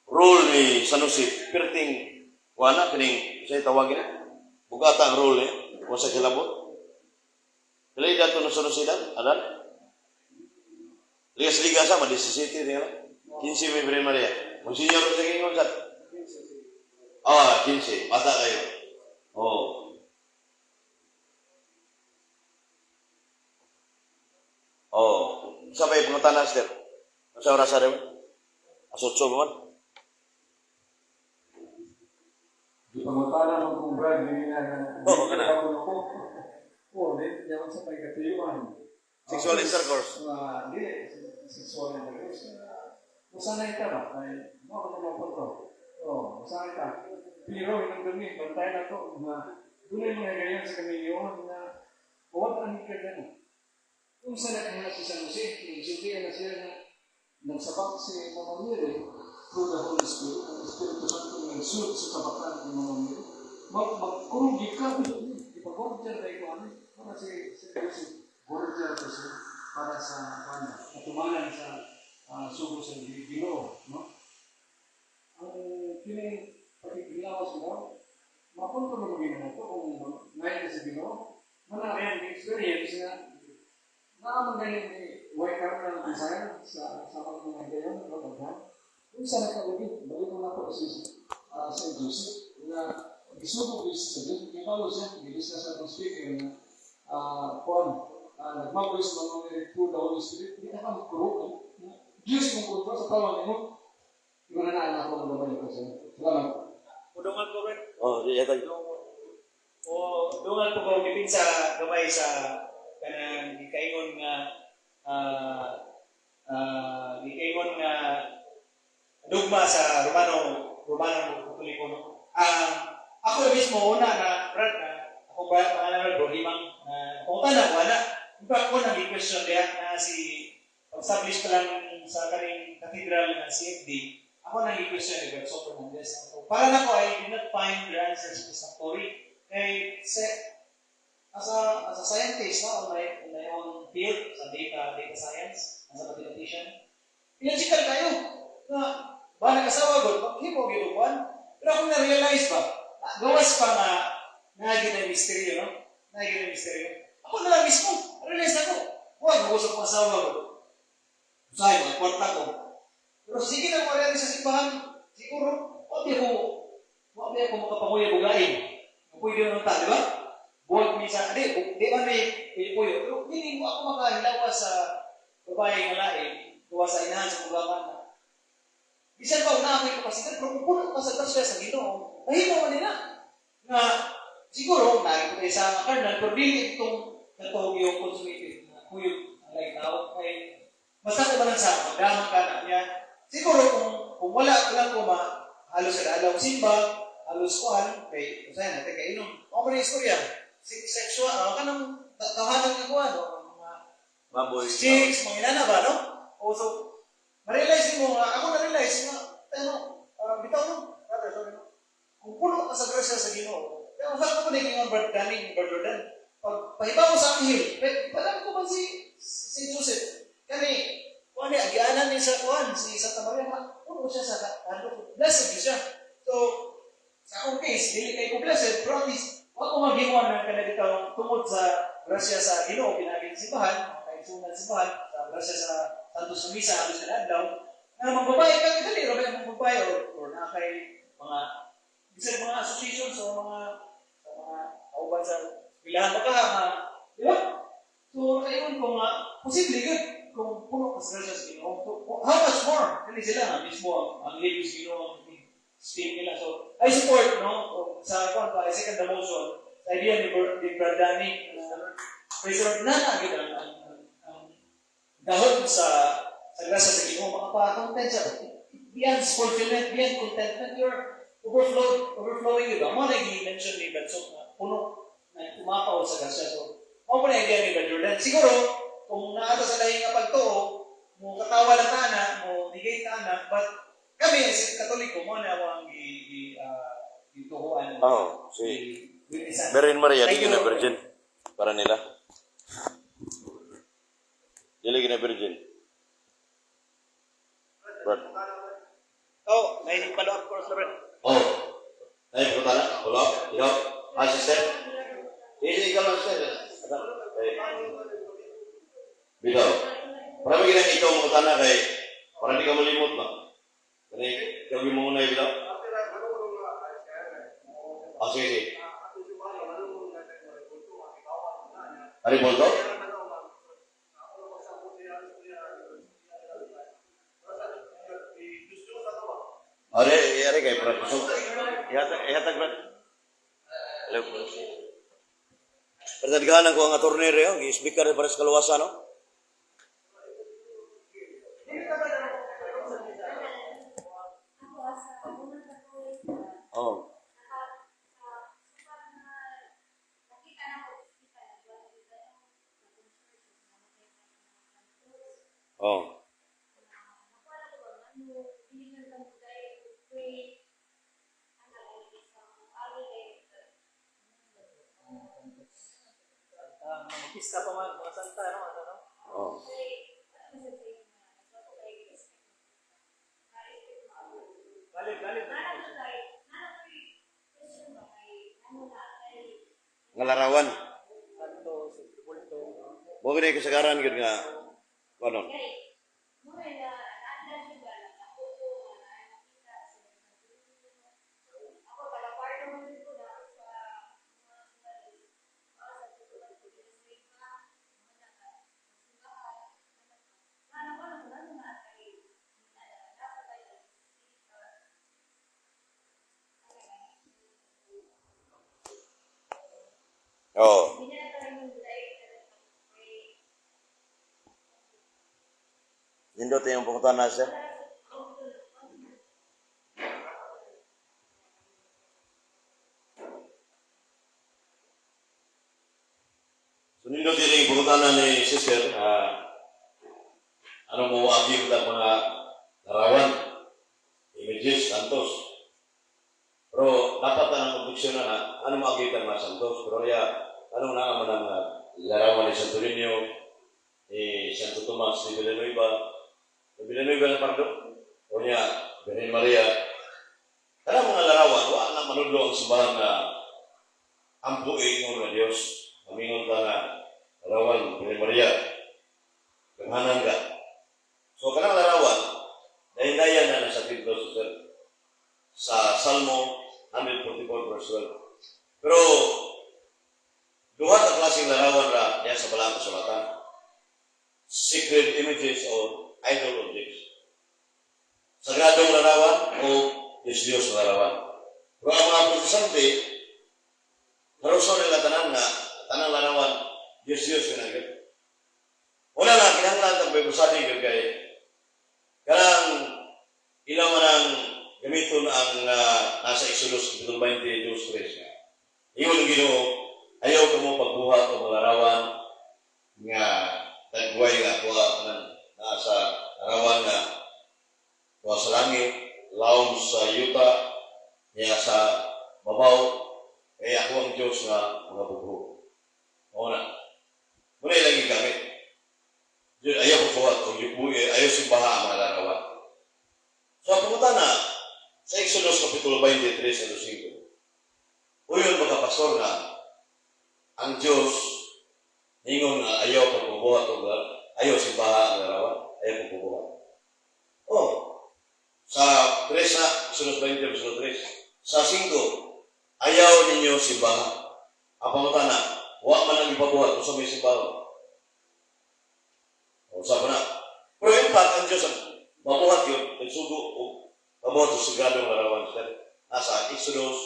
S1: role ni San Jose, perting wala kining say tawagin na bugata ang role eh wa sa kilabot. Pila edad to no San Jose dan? Adan? Ligas liga sa ma 17 niya. 15 may Birhen Maria. Monsignor sa kingon sa. Ah, 15. Bata kayo. Oh. Oh, sa may pangutana, sir. Sa oras sa rin? Alas 8 ba man?
S4: Di pangutana mo kung Brad, hindi na
S1: Oo, kana.
S4: Ako na ko. Oo, di, yaman sa may katuyuan.
S1: Sexual intercourse.
S4: Ah, di, sexual intercourse. Usanay ka ba? Ay, mo ako naman po to. Oo, usanay ka. Pero, hinangdami, bantay na to, na doon ay mga gayon sa kamilyon na huwag ang ka gano'n. Kung sa na si San Jose, nagsulti na siya na nagsabak si Mama Mary through the Holy Spirit, ang Espiritu Santo nagsulti sa sabakan ni Mama Mary. Magkurugi ka, ipag-order na ikaw, ano, para si Joseph, order to siya para sa ano, katumanan sa sugo sa Ginoo, no? Ang kini pakikilawas mo, mapunto na maging na ito kung ngayon na sa Ginoo, mana ang experience na naamang ganin ni way karon ng desire sa mga gayon no daghan kung sa nakalugi balik ko na po si Saint Joseph na gisugo gyud sa Diyos, gibalo siya gilis na sa atong speaker na kuan. Nagmaboy sa mga through the Holy Spirit, hindi ka magturo. Diyos mong kontrol sa tawag mo. Iwan na anak ko ng gamay ko sa'yo. Salamat.
S2: Udungan ko rin.
S1: Oh, di yata.
S2: O dungan ko ko gipin sa gamay sa kanang gikaingon nga gikaingon nga dugma sa Romano Romano Katoliko, no. Ako mismo una na Brad na ako ba pangalan, Brad, bro Limang na kung tanan ko ana. In fact, ko nang question diha na si establish pa lang sa kaning cathedral nga CFD, ako nang i-question ni Brad Soto Fernandez. So, para nako, I did not find the answers satisfactory. Kay se, as a scientist, no, on my own field, sa data science, as a mathematician, illogical kayo na ba nag-asawa gud, maghimo gyud og kuan. Pero akong na-realize ba, gawas pa nga naa gyud na misteryo, no? Naa gyud na misteryo. Ako na lang mismo, realize ako. Huwag, mag-usap kong asawa ko. Usahay, mga kwarta ko. Pero sige na ko sa simbahan, siguro, wag di ako makapanguya bugain. Pwede naman ta, di ba? Buwag minsan, di, di man may puyo. Pero hindi mo ako makahilawa sa babae nga lain, gawa sa inahan sa kugaman na. Bisan pa una ako'y kapasidad, pero kung puno ka sa grasya sa Ginoo, mahimo man nila. Nga, siguro, narin ko sa mga carnal, pero dili itong katog yung consummated na kuyog ang laing tao. Kay, basta ko man lang sa magdamang ka na niya. Siguro, kung wala ko lang ko ma, halos sa alaw simba, halos kuan, kay, usay natin, kay inom. Ako na istorya. Sexual, kanang tahanan nga kuan, no? Mga
S1: Mamboy.
S2: chicks, mga inana ba, no? O so, ma-realize mo nga, ako na-realize nga, ano, bitaw no, brother, sorry no. Kung puno ka sa grasya sa Ginoo, kaya ang ko na yung Brad Danny, Brad Jordan, pag pahiba mo sa anghel, padang ko man si Joseph, kani, kuan ni, agianan ni sa kuan, si Santa Maria, puno siya sa kando, blessed yun siya. So, sa akong case, dili kay ko blessed, pero at least, wag ko maghiwan ng kanaditang tungod sa grasya sa Ginoo, pinagi sa simbahan, mga kaigsunan sa simbahan, sa grasya sa Santo sa Misa, halos sa adlaw, na magbabae ka, dali, ra ba yung magbabae, or na kay mga, bisag mga associations o mga, sa mga kauban sa pilahan ba ka, nga, di ba? So, nakaingon ko nga, posible yun, kung puno ka sa grasya sa Ginoo. So, how much more? Dili sila nga, mismo ang hilyo sa Ginoo, ang speak nila. So, I support, no? Sa, kung pa, I second the motion. Sa idea ni Brad Danny, praise the Lord, na na, ang, ang dahon sa grasya sa Ginoo, makapa-content siya. Beyond fulfillment, beyond contentment, you're overflowing yun. Mo na i-mention ni Brad Sok na puno na umapaw sa grasya. So, mo po na idea ni Brad Jordan. Siguro, kung naata sa lahi nga pagtuo, mo katawa lang ta na, mo negate ta na, but kami, as Katoliko, mo na ako ang gituhuan.
S1: Oh, si
S2: Witnessan.
S1: Merin Maria,
S2: Thank
S1: di
S2: you,
S1: na
S2: Lord.
S1: virgin. Para nila. Dili na virgin. Brad.
S2: Oh, may follow up ko, Sir.
S1: Oh. Ay, puta na. Follow up. Ikaw. Ah, sister. Sige, ikaw lang, sister. Eh. Bitaw. Para may ginang ikaw mo na kay para di ka malimot ba? Kani gabi mo na bitaw. Ah, sige, sige. Ari bolto? Are, are kay para kusog. Ihatag, ihatag brad. Hello. Pagdadganan ko ang attorney reo, gi-speaker para sa kaluwasan, no?
S5: Ako sa unang Katoliko,
S1: Oh.
S5: sa nakita na ko, kita na ko, nakita na ko, nakuha na ko ba, ano, binigyan ka mo dahil pray, ano, sa ari kay,
S2: Magpista pa man, mga santa, no? Ano, no?
S1: Oh.
S5: kay, ano sa inyo, nakuha ko kay respect. Na-respect mo ako.
S2: Valid, valid.
S5: Nana ko kay, nana ko question ba kay, ano na, kay,
S1: Nga larawan.
S2: Santo, Sepulto.
S1: Mo gani kasagaran gyud nga ano.
S5: Kay, mura na, naandar siya ba, ako ko, na nakita sa ako, taga-pardo man din ko na sa mga mga sa tutulan ko, mga
S1: Nindot yung pangutana, sir. So nindot yung pangutana ni sister, ano mo agi ang mga larawan, images, santos. Pero dapat na ang objeksyon na ano mo agi mga santos. Pero ya, ano na man ang larawan ni Santo Niño, ni Santo Tomas de Villanueva, de Villanueva na Pardo, o niya, Virgen Maria. Kanang mga larawan, wa na manudlo ang simbahan na ampo ingon nga Dios. Amingon ta nga larawan, Virgen Maria, gamhanan ka. So kanang larawan, dahin-dayan na nasa templo sa Salmo 144 verse 12. Pero duha ka klaseng larawan ra diya sa Balaang Kasulatan. Sacred images or idol objects. Sagradong larawan o Diyos-Diyos na larawan. Pero ang mga Protestante, karuso nila tanan nga, tanang larawan, Diyos-Diyos yun agad. Una nga, kinahanglan ang Bible study kay kanang ilang man ang gamiton ang nasa Exodus Kapitulo 22, 3. Ingon ang Ginoo, ayaw kamo pagbuhat og mga larawan nga tagway nga kuha nang nasa larawan nga kuha sa langit, lawom sa yuta, niya sa babaw, kaya ako ang Diyos nga mga bugho. Mao na. Muna ilang gigamit. Ayaw pagbuhat og ayaw simbaha ang mga larawan. So, ang pangutana, sa Exodus Kapitulo 23, verso 5, uyon mga pastor nga, ang Diyos, ningon nga ayaw pagbubuhat og ayaw simbaha ang larawan, ayaw pagbubuhat. Oh, sa 3 na, Exodus 20, verso 3, sa 5, ayaw ninyo simbaha. Ang pangutana, wa man ang ipabuhat kung sa may simbaha. O, sa na. Pero in fact, ang Diyos ang mabuhat yun, nagsugo o mabuhat sa sagradong larawan. Sir. Nasa Exodus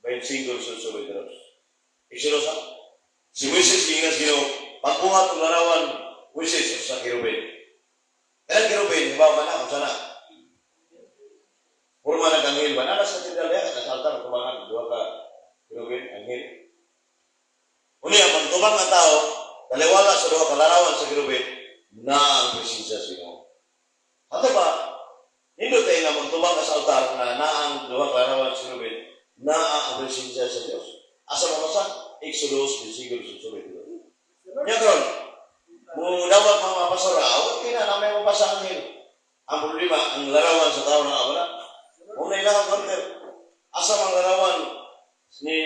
S1: 25, verso 22. Exodus, ha? Si Moises, giingas Ginoo, pagbuhat ng larawan, Moises, sa kerubin. Kanang kerubin, hibaw man na, kung sana. Forma ng anghel ba? Nasa sa katedral niya, nasa altar, tumangan, duha ka kerubin, anghel. Uni, ang magtubang ang tao, taliwala sa duha ka larawan sa kerubin, na ang presensya sa Ginoo. Ato ba, nindot tayo nga magtubang ka sa altar na naang duha ka larawan sa kerubin, na ang presensya sa Dios. Asa mabasa? Exodus 25, verso 22. Nya karon, mo dawat mga pastor, okay na, na may mabasa ang anghel. Ang problema, ang larawan sa tao na wala. Una ilang counter. Asa mang larawan ni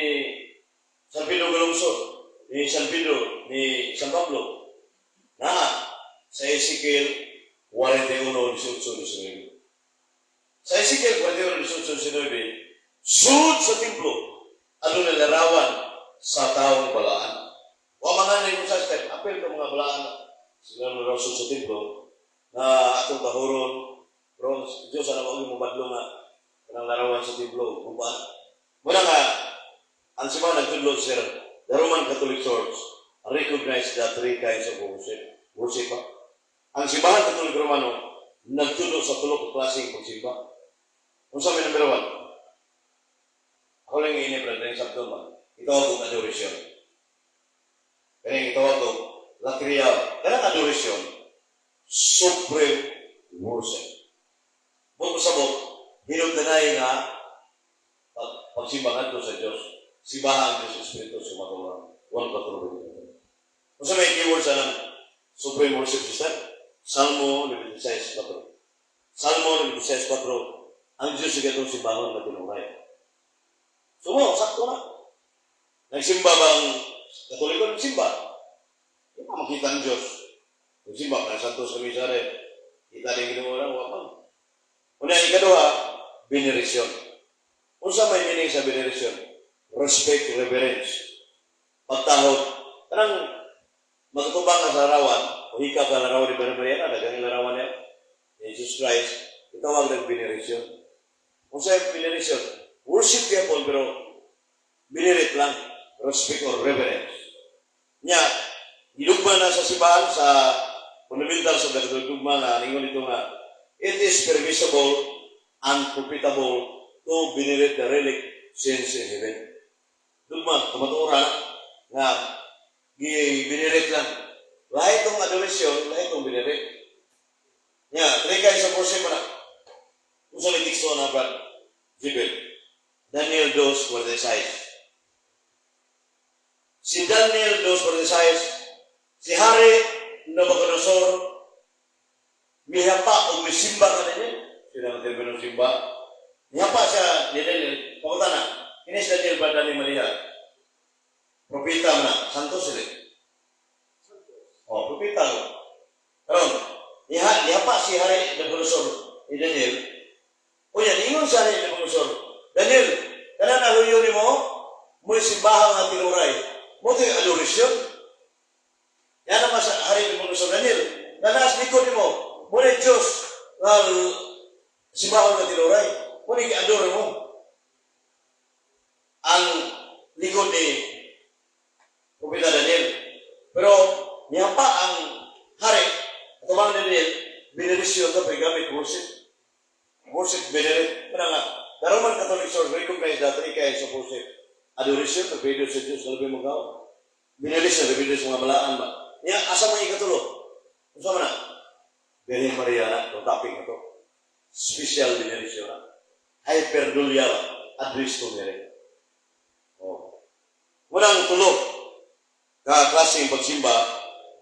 S1: San Pedro Galungsod, ni San Pedro, ni San Pablo, na sa Ezekiel 41, 18, 19. Sa Ezekiel 41, 18, 19, sud sa templo, ano na larawan sa taong balaan. Wa mga na sa step, apil ka mga balaan, sila na raw sud sa templo, na atong tahuron, pero Diyos ana mo mabadlo nga kanang larawan sa templo. Kung ba? Muna nga, ang simbahan nagtudlo, sir, the Roman Catholic Church recognize the three kinds of worship. Worship ba? Ang Simbahan Katoliko Romano nagtudlo sa tulo ka klaseng pagsimba. Unsa may number 1? Ako lang ini, brother, yung sabto ba? Itawag og adoration. Kaya itawag og latria. Kanang adoration, supreme worship. Buot pasabot, hinugdanay nga pagsimba ngadto sa Dios. Simbahan ang Diyos Espiritu sa matuwa. One patro. Unsa may keyword sa nang supreme worship system? Salmo 96:4. Salmo 96:4. Ang Diyos sige itong simbahon na tinuray. So mo, sakto na. Nagsimba bang Katoliko nagsimba? Di ba makita ang Diyos? Nagsimba, kaya santos kami sa rin. Kita rin ginawa lang, wala pa. Una, ikaduha, veneration. Unsa may meaning sa veneration? Respect, reverence. Pagtahod. Kanang magtubang ka sa larawan, o hika ka larawan ni Birhen Maria, daghang larawan niya, ni Jesus Christ, itawag ng veneration. Unsa yung veneration? Worship gyapon pero venerate lang, respect or reverence. Nya, gilugma na sa simbahan sa Fundamentals of the Catholic Dogma na ningon dito nga it is permissible and profitable to venerate the relic since in heaven. Dugma, kamatuoran na nga gi-venerate lang. Lahi tong adoration, lahi tong venerate. Nya, three kinds of worship na. Unsa may teksto na, Brad? Jibil. Daniel 2:46. Si Daniel 2:46, si Hari Nabucodonosor, mihapa o misimba ka ninyo. Sila ang termino simba. Mihapa siya ni Daniel. Pakuta na. Ini si Daniel ba Daniel Maria? Propeta na. Santo sila. Oh, propeta ko. Karon, nihapa si Hari Nabucodonosor ni Daniel. Unya, ningon sa Hari Nabucodonosor, "Daniel, kanang nahuyo nimo, mo'y simbahan nga tinuray." Mo ito yung adoration. Yan naman sa Hari Nabucodonosor, "Daniel, nanas likod nimo, mo ni Diyos nga simbahan nga tinuray. Mo ni gi-adore mo." Ang likod ni Propeta Daniel. Pero nihapa ang hari, atubang ni Daniel, benerisyon to, gamit worship. Worship, venerate. Ano nga, the Roman Catholic Church recognize that three kinds of worship. Adoration, pagpili sa Diyos, sa labing magaw. Veneration, pagpili sa mga balaan ba. Niya, asa man ikatulo? Unsa man na? Birhen Maria na, itong topic na to. Special veneration na. Hyperdulia ba? Address to Mary. Oh. Unang tulo, ka klaseng pagsimba,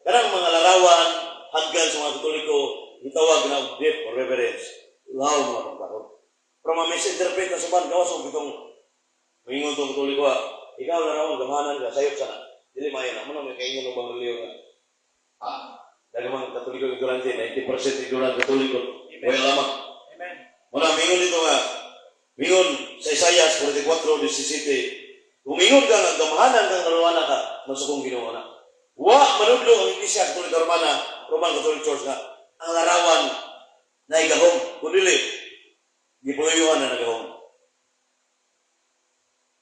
S1: kanang mga larawan, haggan sa mga Katoliko, gitawag na og deep reverence. Law mga pagtakot. Pero ma-misinterpret na sa gawas og itong maingon tong Katoliko, ah, ikaw larawan, gamanan ka, sayop sana. Dili maayo na, mo na may kaingon og bang relihiyon nga. Ah, dahil mga Katoliko ignorante, 90% ignorant Katoliko. Wala lamang.
S2: Amen.
S1: Muna, mingon dito nga, mingon sa Isaiah 44:17, kung mingon ka nga gamahanan kang karuana ka, masukong Ginoo na. Wa manudlo ang Iglesia Katolika Romana, Roman Catholic Church nga, ang larawan na igahom, kung dili, gipuluyuhan na nagahom.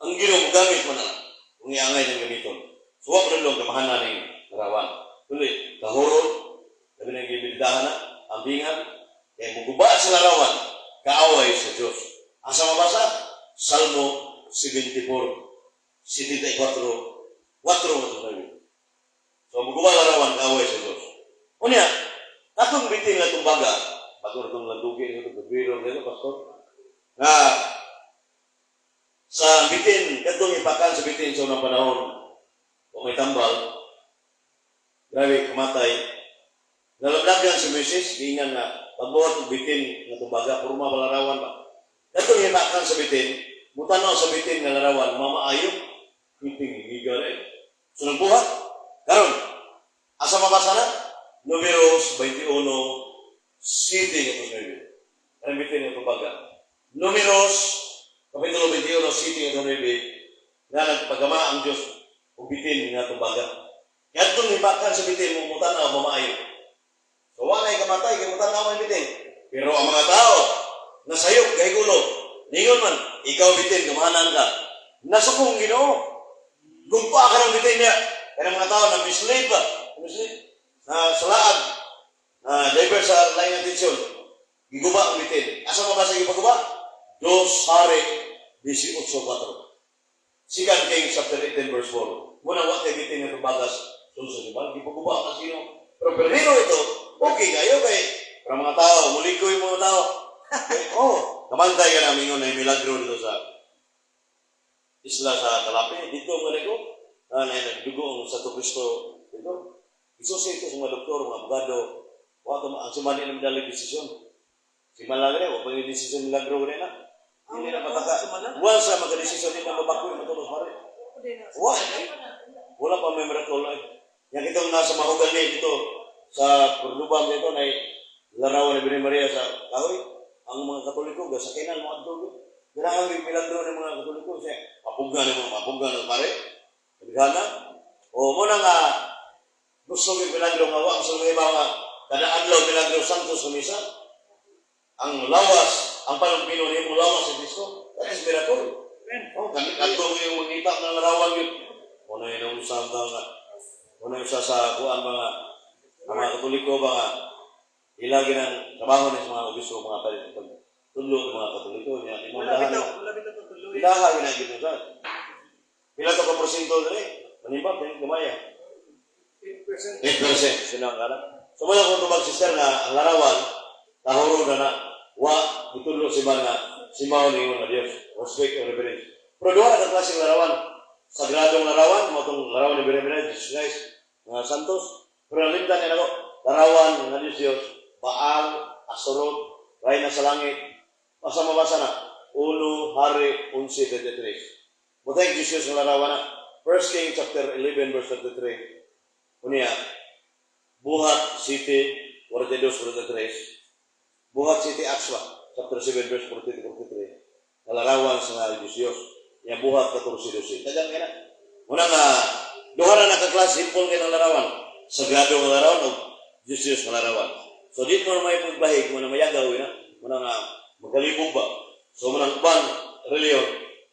S1: Ang Ginoo gamit mo na lang, kung iangay ng gamiton. So, wa manudlo ang gamahanan ng larawan. Kundi, kahurot, sabi ng gibildahan na, ambingan, kaya muguba sa larawan, kaaway sa Diyos. Asa mabasa? Salmo 74, 74, 4 9. So, muguba larawan, kaaway sa Diyos. Unya, katong bitin nga tumbaga, bago na itong landugi, ito, gabiro, ito, pastor, nga, sa bitin, katong ipakan sa bitin sa unang panahon, kung may tambal, grabe, kamatay, nalablagan si Moises, giingan nga, pagbuhat og bitin nga tumbaga, purma balarawan ba. Katong hipakan sa bitin, mutanaw sa bitin nga larawan, mamaayo, hiting higa na eh. So nagbuhat, karon, asa mabasa na? Numeros 21, 7 ngadto 9. Ang bitin nga tumbaga. Numeros, Kapitulo 21, 7 ngadto 9, nga nagpagama ang Diyos og bitin nga tumbaga. Kadtong hipakan sa bitin mo mutanaw mamaayo. So wala ay kamatay kay mutanaw man bitin. Pero ang mga tao nasayop gahigulo. Ningon man, ikaw bitin gamahanan ka. Nasukong Ginoo. Gumpa ka ng bitin niya. Kaya ang mga tao na mislead ba? Mislead. Na sa laag. Na divert sa line attention. Giguba ang bitin. Asa mo ba sa gipaguba? Dos Hari 18:4. Second Kings chapter 18 verse 4. Muna wa kay bitin nga tubagas sulod sa simbahan, gipaguba ka sino. Pero permino ito, okay kayo kay para mga tao, muliko yung mga tao. Okay, oh, kamantay ka namin yun na milagro dito sa isla sa Calape. Dito ang ko, na nagdugo ang Santo Cristo dito. Isusi ito sa mga doktor, mga abogado. Wa to ang simbahan ni nang desisyon. Si Malagre, wa pa yung desisyon milagro na. Hindi na mataka. Once sa mga desisyon din na mabakoy matulos mare. Wa. Wala pa may miracle ay. Yang itong nasa Mahogany dito sa Purlubang dito na larawan ni Birhen Maria sa kahoy. Ang mga Katoliko gasakinan mo adto. Ganahan yung milagro ng mga Katoliko siya. Mapugna ng mga mapugna ng pare. Gana. O mo na nga gusto yung milagro nga wa sa mga iba nga kada adlaw milagro santos sa misa. Ang lawas, ang panumpino nimo lawas sa Kristo. That is miracle. Oh, kani kadto yung mangita ng larawan yun. Una yung usang nga. Una yung sa kuan mga Ang mga Katoliko ba nga ila ginang trabaho ni sa mga obispo, mga pari, pag tudlo ng mga Katoliko niya imong
S2: Wala
S1: dahan.
S2: bitaw, wala bitaw tutuloy.
S1: Ilaha gina gid sa. Pila to ka porsyento diri? Manimba din gamay.
S4: 8%.
S1: 8% sino ang kana. So wala kong tubag, sister, nga ang larawan tahuro na na wa gitudlo si man nga si Mao ni nga Dios. Respect and reverence. Pero duha ra ka klaseng larawan. Sagradong larawan, mao tong larawan ni Birhen Maria, Jesus Christ, mga santos. Pero nalimtan niya nako, larawan nga Dios Dios, Baal, Astaroth, Reyna sa langit. Basta mabasa na, 1 Hari 11:23. Mutay Jesus nga larawan na. 1 King chapter 11 verse 33. Unya, Buhat 7, 42, 43. Buhat 7 Acts ba? Chapter 7 verse 42 43. Nalarawan sa nga Diyos Diyos. Ya Buhat 14:12. Tagang kaya na. Muna nga, duha na nakaklase, simple kay ng larawan. Sagrado nga larawan o Diyos Diyos nga larawan. So dito mo na may pagbahig, mo na mayagaw, na. Muna nga, magalibog ba? So muna ang uban, reliyon,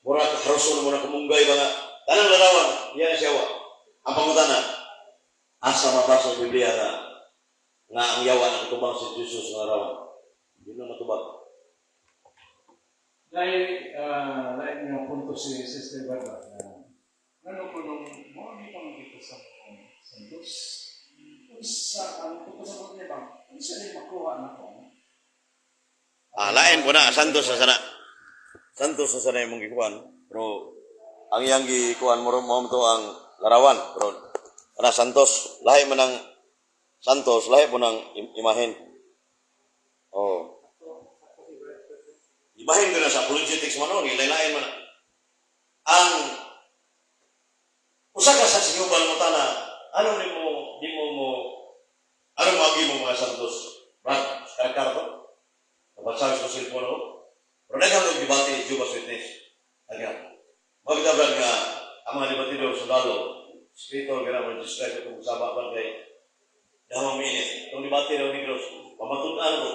S1: mura ka haruson mo na kumunggay ba nga, tanang larawan, yan siya wa. Ang pangutana, asa mabasa sa Biblia nga nga ang yawa ng tubang si Jesus nga larawan? Hindi na matubag.
S4: Dahil lain nga punto si Sister Barbara na ano ko nung mo ni pang dito sa Santos. Unsa ang punto sa punto niya ba? Unsa ni makuha na ko?
S1: Ah, lain po na, Santos na sana. Santos na sana imong gikuan. Pero ang iyang gikuan mo mo to ang larawan. Pero ana Santos, lahi man ang Santos, lahi po ng imahen. Oh. Imahen ko na sa apologetics man noon, ilay-lain man na. Ang usa ka sa sinubal mo tana, ano ni mo, di mo mo, ano mo agi mo mga Santos? Brad, karkar to? Napagsabi sa cellphone ako. Pero daghang og debate ni Jehovah's Witness. Daghang. Maganda brad nga ang mga debatidor sundalo, escritor gana mo Jesus Christ itong saba ba kay dahang minit. Itong debate ng Negros, pamatunan ko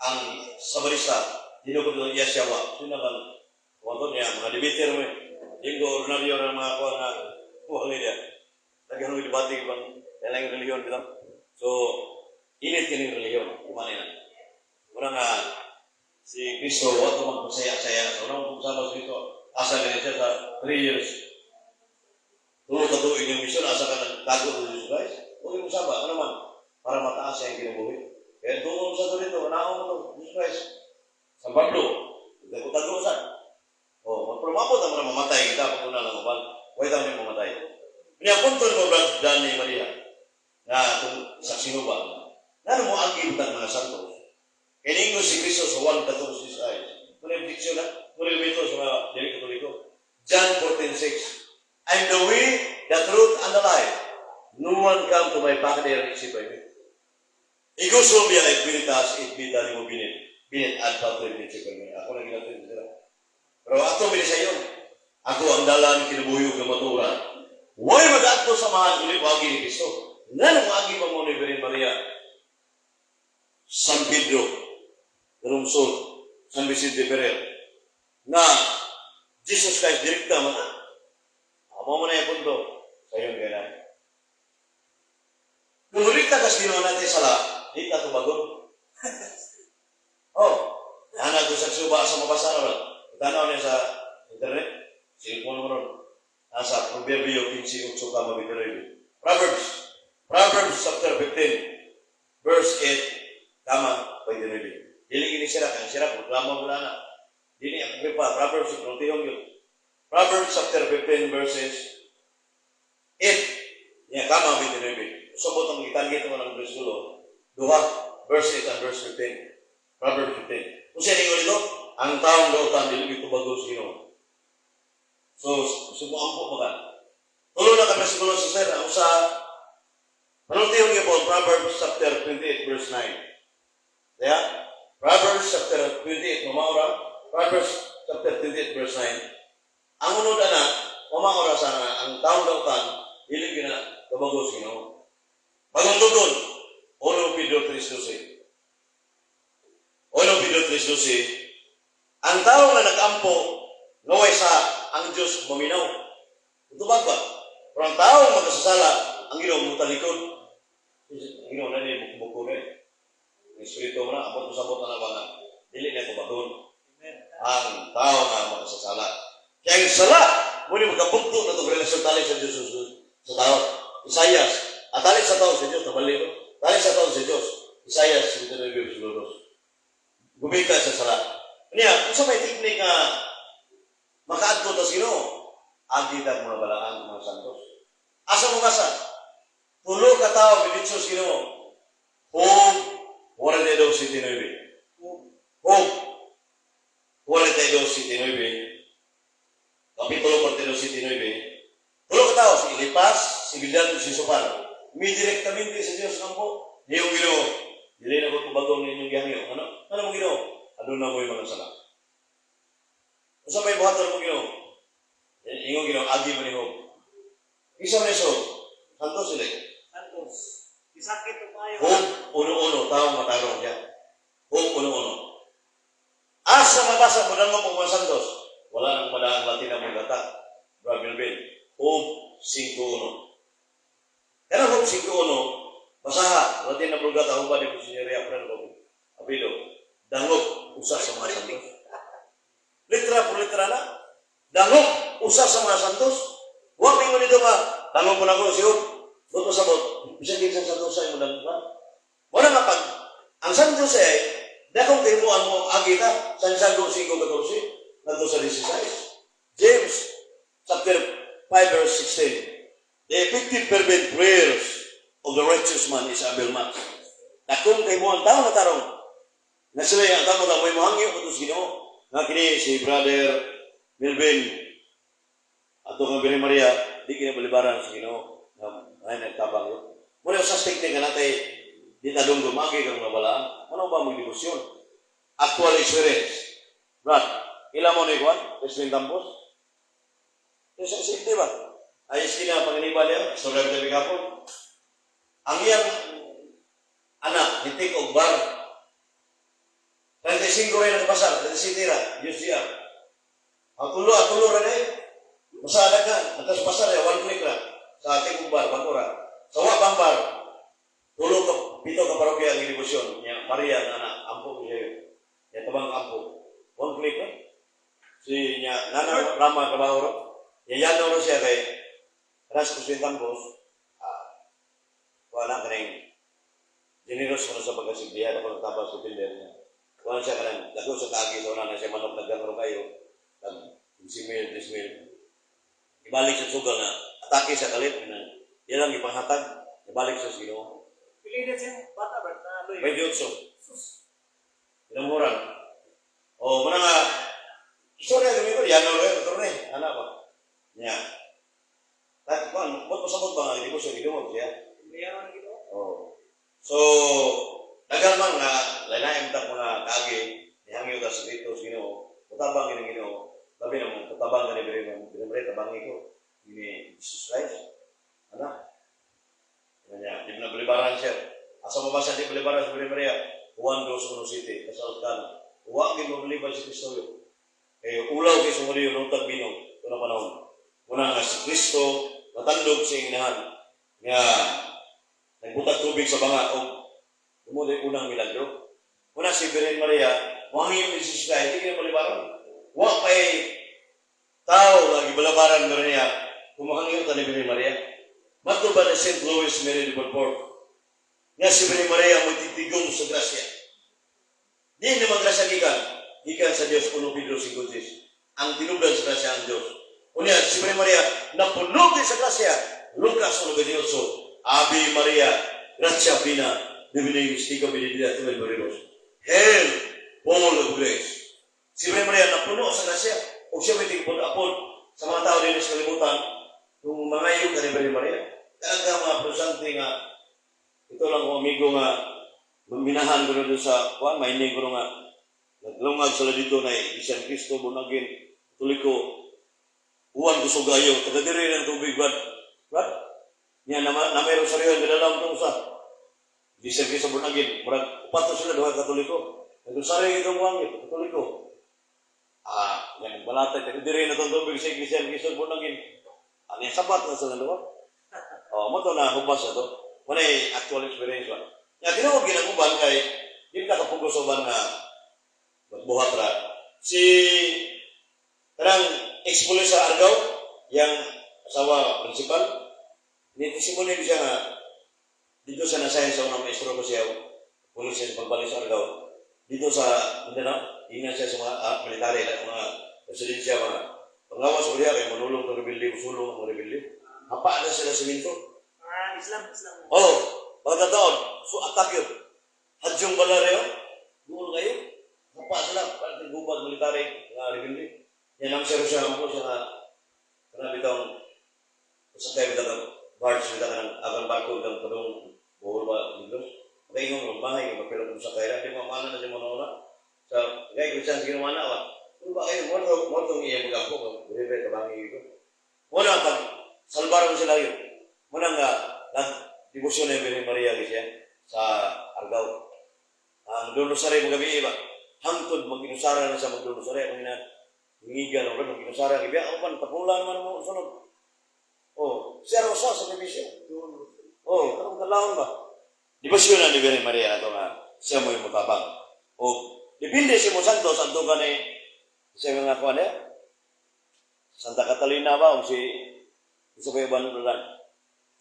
S1: ang sabarista, dinukod ng iya siya wa. Sino bang kuwanto niya, mga debater mo eh. Linggo, ordinaryo ng mga kuwan na kuwan niya. Daghang og debate bang kailangan reliyon bitaw. So, init kining reliyon, kumani na. Mura nga, si Kristo, wa to magpasaya-saya. So, unang pag-usama si Kristo, asa ganit siya sa 3 years. Tulo ka tuig yung mission, asa ka nagtago sa Jesus Christ. Huwag yung usaba, ano man, para mataas siya yung kinabuhi. Kaya tuon sa to dito, naon mo to, Jesus Christ. San Pablo, nagtago-tago sa. O, pero mabot ang mga mamatay kita, pag una lang uban. Huwag tayo ni mamatay. Kanya punto mo, Brad Danny Maria, na kung saksi mo ba, ngano mo ang gibutang mga santos? Kaya ningon si Kristo sa 1:14 ay, kung objection na, kung ito sa mga dili Katoliko. John 14:6. "I'm the way, the truth, and the life. No one come to my Father except by me." Ego sum via et veritas et vita nimo binit. Binit ad patrem except by me. Ako na ginatin sila. Pero ato bini sa iyo. Ako ang dalan, kinabuhi ug kamatuoran. Way mag-adto sa Amahan kundi moagi ni Kristo. Ngano moagi pa mo ni Birhen Maria? San Pedro, Lungsod, San Vicente Ferrer, na Jesus Christ direkta man. Amo mo na yung punto sa iyong ganay. Kung direkta kas ginawa natin sala, di ka tubagon. Oh, ana ko sa suba sa mabasa ra. Tanaw niya sa internet, cellphone mo ron. Nasa Proverbio 15, 8 ka mabituloy. Proverbs, Proverbs chapter 15, verse 8, kama 29. Dili gini sila, kang sila, reklamo mo na na. Dili ang pa, Proverbs, kung tiyong yun. Proverbs chapter 15, verses 8, niya kama 29. Usabot ang gitanggit mo ng bersikulo, duha, verse 8 and verse 15. Proverbs 15. Kung siya ningon dito, ang taong dautan, dili gito bago sa Ginoo. So, sumuampo mo ka. Tulo na ka bersikulo sa sir, ang sa Panultihon niyo po, Proverbs chapter 28, verse 9. Kaya, Proverbs chapter 28, mamaura. Proverbs chapter 28, verse 9. Ang unod ana, mamaura sana, ang taong dautan, dili gina kabago sa Ginoo. Bagong tugon, 1 Pedro 3:12. 1 Pedro 3:12, ang tao nga nag-ampo, ngaway sa ang Diyos maminaw. Tubag ba? Pero ang tao magkasasala, ang Ginoo mutalikod. Ginoo na ni buko na. Ang Espiritu mo na, abot mo sabot na ba nga. Dili na ko bagon. Ang tao nga makasasala. Kaya ang sala, muna magkabugto na itong relasyon tali sa Diyos sa tao. Isayas, at tali sa tao sa Diyos, nabali ko. Tali sa tao sa Diyos. Isayas, 59 verse 2. Gumika sa sala. Niya, kung sa may teknik nga makaadto ta sa Ginoo, agi ta mga balaan, mga santos. Asa mo basa? Tulo ka tao binitso sa Ginoo. Job 42:79. Job 42:79. Kapitulo 42:79. Tulo ka tao, si Elipas, si Bildad, si Sofar. Mi direktamente sa Diyos ang po. Niyong Ginoo. Dili na ko tubagong ninyong gihangyo. Ano? Ano mo Ginoo? Ano na mo yung mga sala? Unsa may buhaton mo Ginoo? Ingon Ginoo, agi mo ni Job. Isa man iso, santos sila.
S2: Santos. Isakit ito kayo.
S1: Job 1:1, taong matarong siya. Job 1:1. Asa mabasa mo nang mga santos? Wala nang madaang Latin na mong Brad Melvin. Job 5:1. Kaya Job 5:1, basaha, Latin na Vulgata, huba di Sinyoria, Fernando Apido. Dangop, usa sa mga santos. Litra por litra na. Dangop, usa sa mga santos. Huwag may nito nga, dangop mo na ko, siyo. Buto sa bot. Bisa din sa santos sa imo dangop. Wala nga pag, ang santos ay, dakong kahimuan mo, agi ta, Santiago 5:14, ngadto sa 16. James, chapter 5, verse 16. The effective fervent prayers of the righteous man is avail much. Dakong kahimuan tao na tarong, na sila yung tao na may mohangyo ko sa Ginoo. Nga kini si Brother Melvin ato nga Birhen Maria di kini balibaran sa Ginoo nga ay nagtabang yun. Muna sa teknik nga natay di ta dong gumagi kang mabalaan. Ano ba mong debosyon? Actual experience. Brad, ila mo ni Juan? President Campos? Sa simple ba? Ayos kina panginiba niya, istorya tabi kapon. Ang iyang anak, nitik og bar. 35 rin ang pasar, 37 ra, UCR. Ang tulo rin eh. Masada ka, atas pasar eh, one click ra. Sa ating bar, bago ra. Sa wabang bar, tulo ka, pito ka parokya ang debosyon. Niya, Maria nga anak, ampo ko siya. Niya tabang ampo. One click ra. Si niya, nana Rama trabaho ro. Yayano ro siya kay Ras President Campos, wala ka rin generous ko na sa pagkasigdihan ako nagtabas sa builder niya. Wala siya kanang, dako sa kaagi sa una na siya manok nagganro kayo, tag 15 mil, 10 mil. Ibalik sa suga nga, atake sa kalit, na, yan lang ipanghatag, ibalik sa Ginoo.
S2: Pili na siya bata ba? Na loy.
S1: 28.
S2: Sus.
S1: Pinamuran. O, muna nga, istorya kami ko, yan ro, ito rin, anak ba? Niya. Kahit kung, ba't pasabot ba nga, hindi ko siya gidungog siya?
S2: Mayaman Ginoo.
S1: Oh. So, daghan man nga lain ta mga kaagi nihangyo ta sa Kristo sa Ginoo. Mutabang kini Ginoo. Labi na mo katabang kani diri mo diri tabangi ko ini Jesus Christ. Ana. Kanya, di mo na balibaran siya. Asa mo ba siya di balibaran sa Birhen Maria? Juan 2:1 City, kasal kan. Wa gid mo balibar si Kristo yo. Eh ulaw kay sumuri yung tag bino una panahon. Una nga si Kristo natandog sa inahan nga nagbutag tubig sa banga o mo unang milagro. Una si Birhen Maria, muhangyo ni Jesus Christ, di kina balibaran. Wa pa'y tao nga gibalabaran meron niya, kumahangyo ta ni Birhen Maria. Mato ba ni St. Louis Mary de Montfort? Nga si Birhen Maria mo titigong sa grasya. Di naman grasya gikan, gikan sa Dios 1 Pedro 5:10. Ang tinubdan sa grasya ang Dios. Unya si Birhen Maria napuno sa grasya. Lucas 1:28. Ave Maria, gratia plena, Dominus tecum, benedicta tu in mulieribus. Hail, full of grace. Si Birhen Maria napuno sa grasya. O siya may tigpun-apon sa mga tao din sa kalibutan, kung mangayo ka ni Birhen Maria. Kaya mga protestante nga, ito lang kong amigo nga, minahan ko na doon sa, kuan, mainig ko nga, naglungag sila dito na Iglesia ni Cristo, born again, tuloy ko, uwan ko sugayo, taga diri ng tubig, Brad. Brad? Niya, na, na may rosaryo, nilalam itong sa, Iglesia ni Cristo, born again, murag, upat na sila, duha Katoliko. Nagrosaryo itong uwan, Katoliko. Yan, balatay, taga diri na itong tubig sa Iglesia ni Cristo, born again. Ano yung sabat na sila, diba? Oh, mo to na hubas na to. Mao na actual experience ba. Nga tinuod ginang uban kay di ka kapugos uban nga buhat ra. Si kanang ex-police sa Argao, yang asawa principal, ni testimony siya nga dito sa nasayan sa unang maestro ko siya, pulis siya sa pagbalik sa Argao. Dito sa Mindanao, ingan siya sa mga military, mga residensya, mga pangawas ko diya, kay manulong ng rebelde, usulong ang mga rebelde. Hapa na sila sa minto.
S2: Ah, Islam, Islam.
S1: Oh, mga taon, so attack yun. Hadyong balareo, doon kayo. Hapa sila, parang gubag military, mga rebelde. Yan ang sero siya, ang po siya nga, kana bitong, sa kayo bitong, barge bitaw ka ng agang barko, bitong padung, buhol ba, Negros. Makaingon ng bahay, mapilo kung sa kaya, di mamana na siya mga una. Sa, kaya kung siya ginawa na, ba? Kung ba kayo, mo itong iya mag-ampo, beribe, kabangi ito. Muna, pag salbar mo sila yun. Muna nga, nag debosyon na Birhen Maria siya sa Argao. Ang Don Rosario magabi ba? Hangtod mag-inusara na sa mag Don Rosario ang ina ngiga no mag inusara gibi ako pan papulan man mo sunod. Oh, siya rosa sa sakripisyo. Oh, karong kalawon ba? Debosyon na ni Birhen Maria ato nga siya mo yung mutabang. O depende si mo Santos adto ka ni sa mga kuan niya. Santa Catalina ba o si isa pa yung balan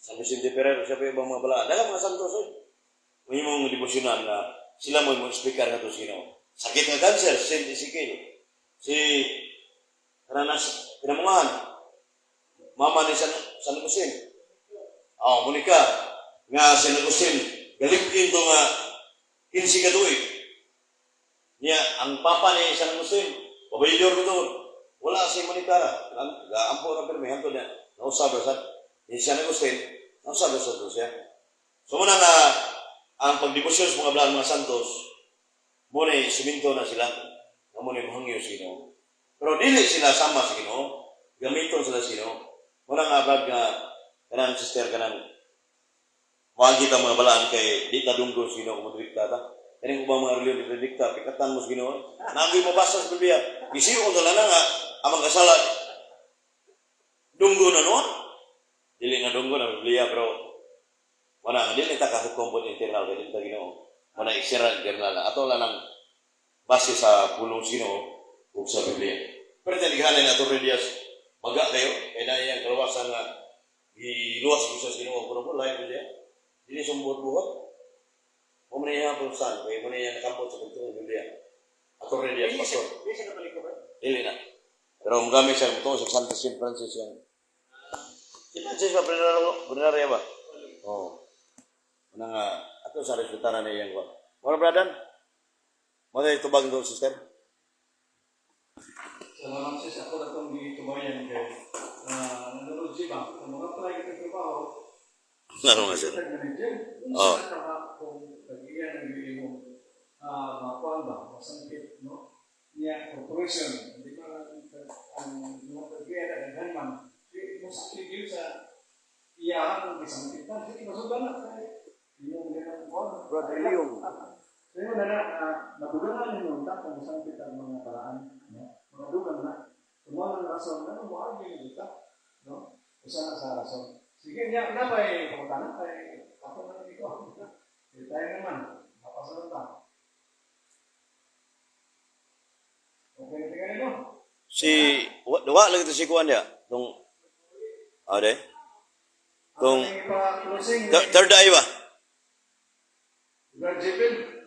S1: San Vicente Ferrer, isa pa yung mga balaan. Daghang mga santos eh. May mong debosyonan na sila mo yung speaker nga to sino. Sakit nga cancer, Saint Ezekiel. Si Kananas, pinamungahan. Mama ni San Agustin. Oh, Monica, nga San Agustin, galipin to nga 15 ka tuig. Niya, ang papa ni San Agustin, pabayador ko to. Wala si Monica ra. Gaampo ra pirmi hantod niya. Nausab ra sad. Ni San Agustin, nausab ra sad to siya. So muna nga ang pagdebosyon sa mga balaan mga santos, mo na siminto na sila. Nga mo na muhangyo sa Ginoo. Pero dili sila sama sa Ginoo. Gamiton sila sa Ginoo. Muna nga brad nga kanang sister kanang moagi ta mga balaan kay di ta dunggo sa Ginoo kung modikta ta. Kaning ubang mga reliyon di predikta, pikatan mo sa Ginoo. Nagoy mabasa sa Biblia. Gisiyon ta na nga amang kasala dunggo na noon. Dili nga dunggo na Biblia pero wala nga dili ta kahukom po internal kay dili ta Ginoo. Wala external internal na. Ato lang ang base sa pulong sa Ginoo ug sa Biblia. Pero talighanan na Torre Diaz, maga kayo, kay na iyang kalawasan nga giluwas mo sa Ginoo kuno po lain mo siya. Dili sumbot buhat. Mo man iya pulsan, kay mo na iya nakampot sa pagtuo Biblia. Ato Diaz, pastor.
S2: Di siya Katoliko ba?
S1: Dili na. Pero mugamit siya mutuo sa Santa Saint Francis yang Si Francis ba plenaryo ba? Oo. Una nga ato sa resultaran na iyang kuwan. Mora bradan? Mo tayo tubag do sister.
S4: Salamat sis, ako na itong gitubayan kay nanonood siya ba? Kung mga apply kita trabaho,
S1: Laro nga sir.
S4: tag manager,
S1: Oh.
S4: unsa ka ba kung tag-iya ng imong makuan ba, masangkit, no? Niya, corporation, di ba ang mga tag-iya na daghan man, di mo sakit yun sa iyahan ng gisangkitan. Sige, masugan na. Kay imong ganang kuan.
S1: Brother Leon.
S4: So yun na na, nadugangan ninyo ta kung masangkit ang mga paraan. No? Mga dugang na. So mo ang rason, ano mo argue nyo ta? No? Usa na sa rason. Sige, niya, na ba eh, pangutana? Kay ako na lang ikaw. Eh, tayo naman. Mapasunod ta. Okay, tingnan nyo.
S1: Si wa, wa lang ito si kuan niya. Tong Ade. Tong
S4: Ang ipa-closing,
S1: third eye ba?
S4: Brad Jepin.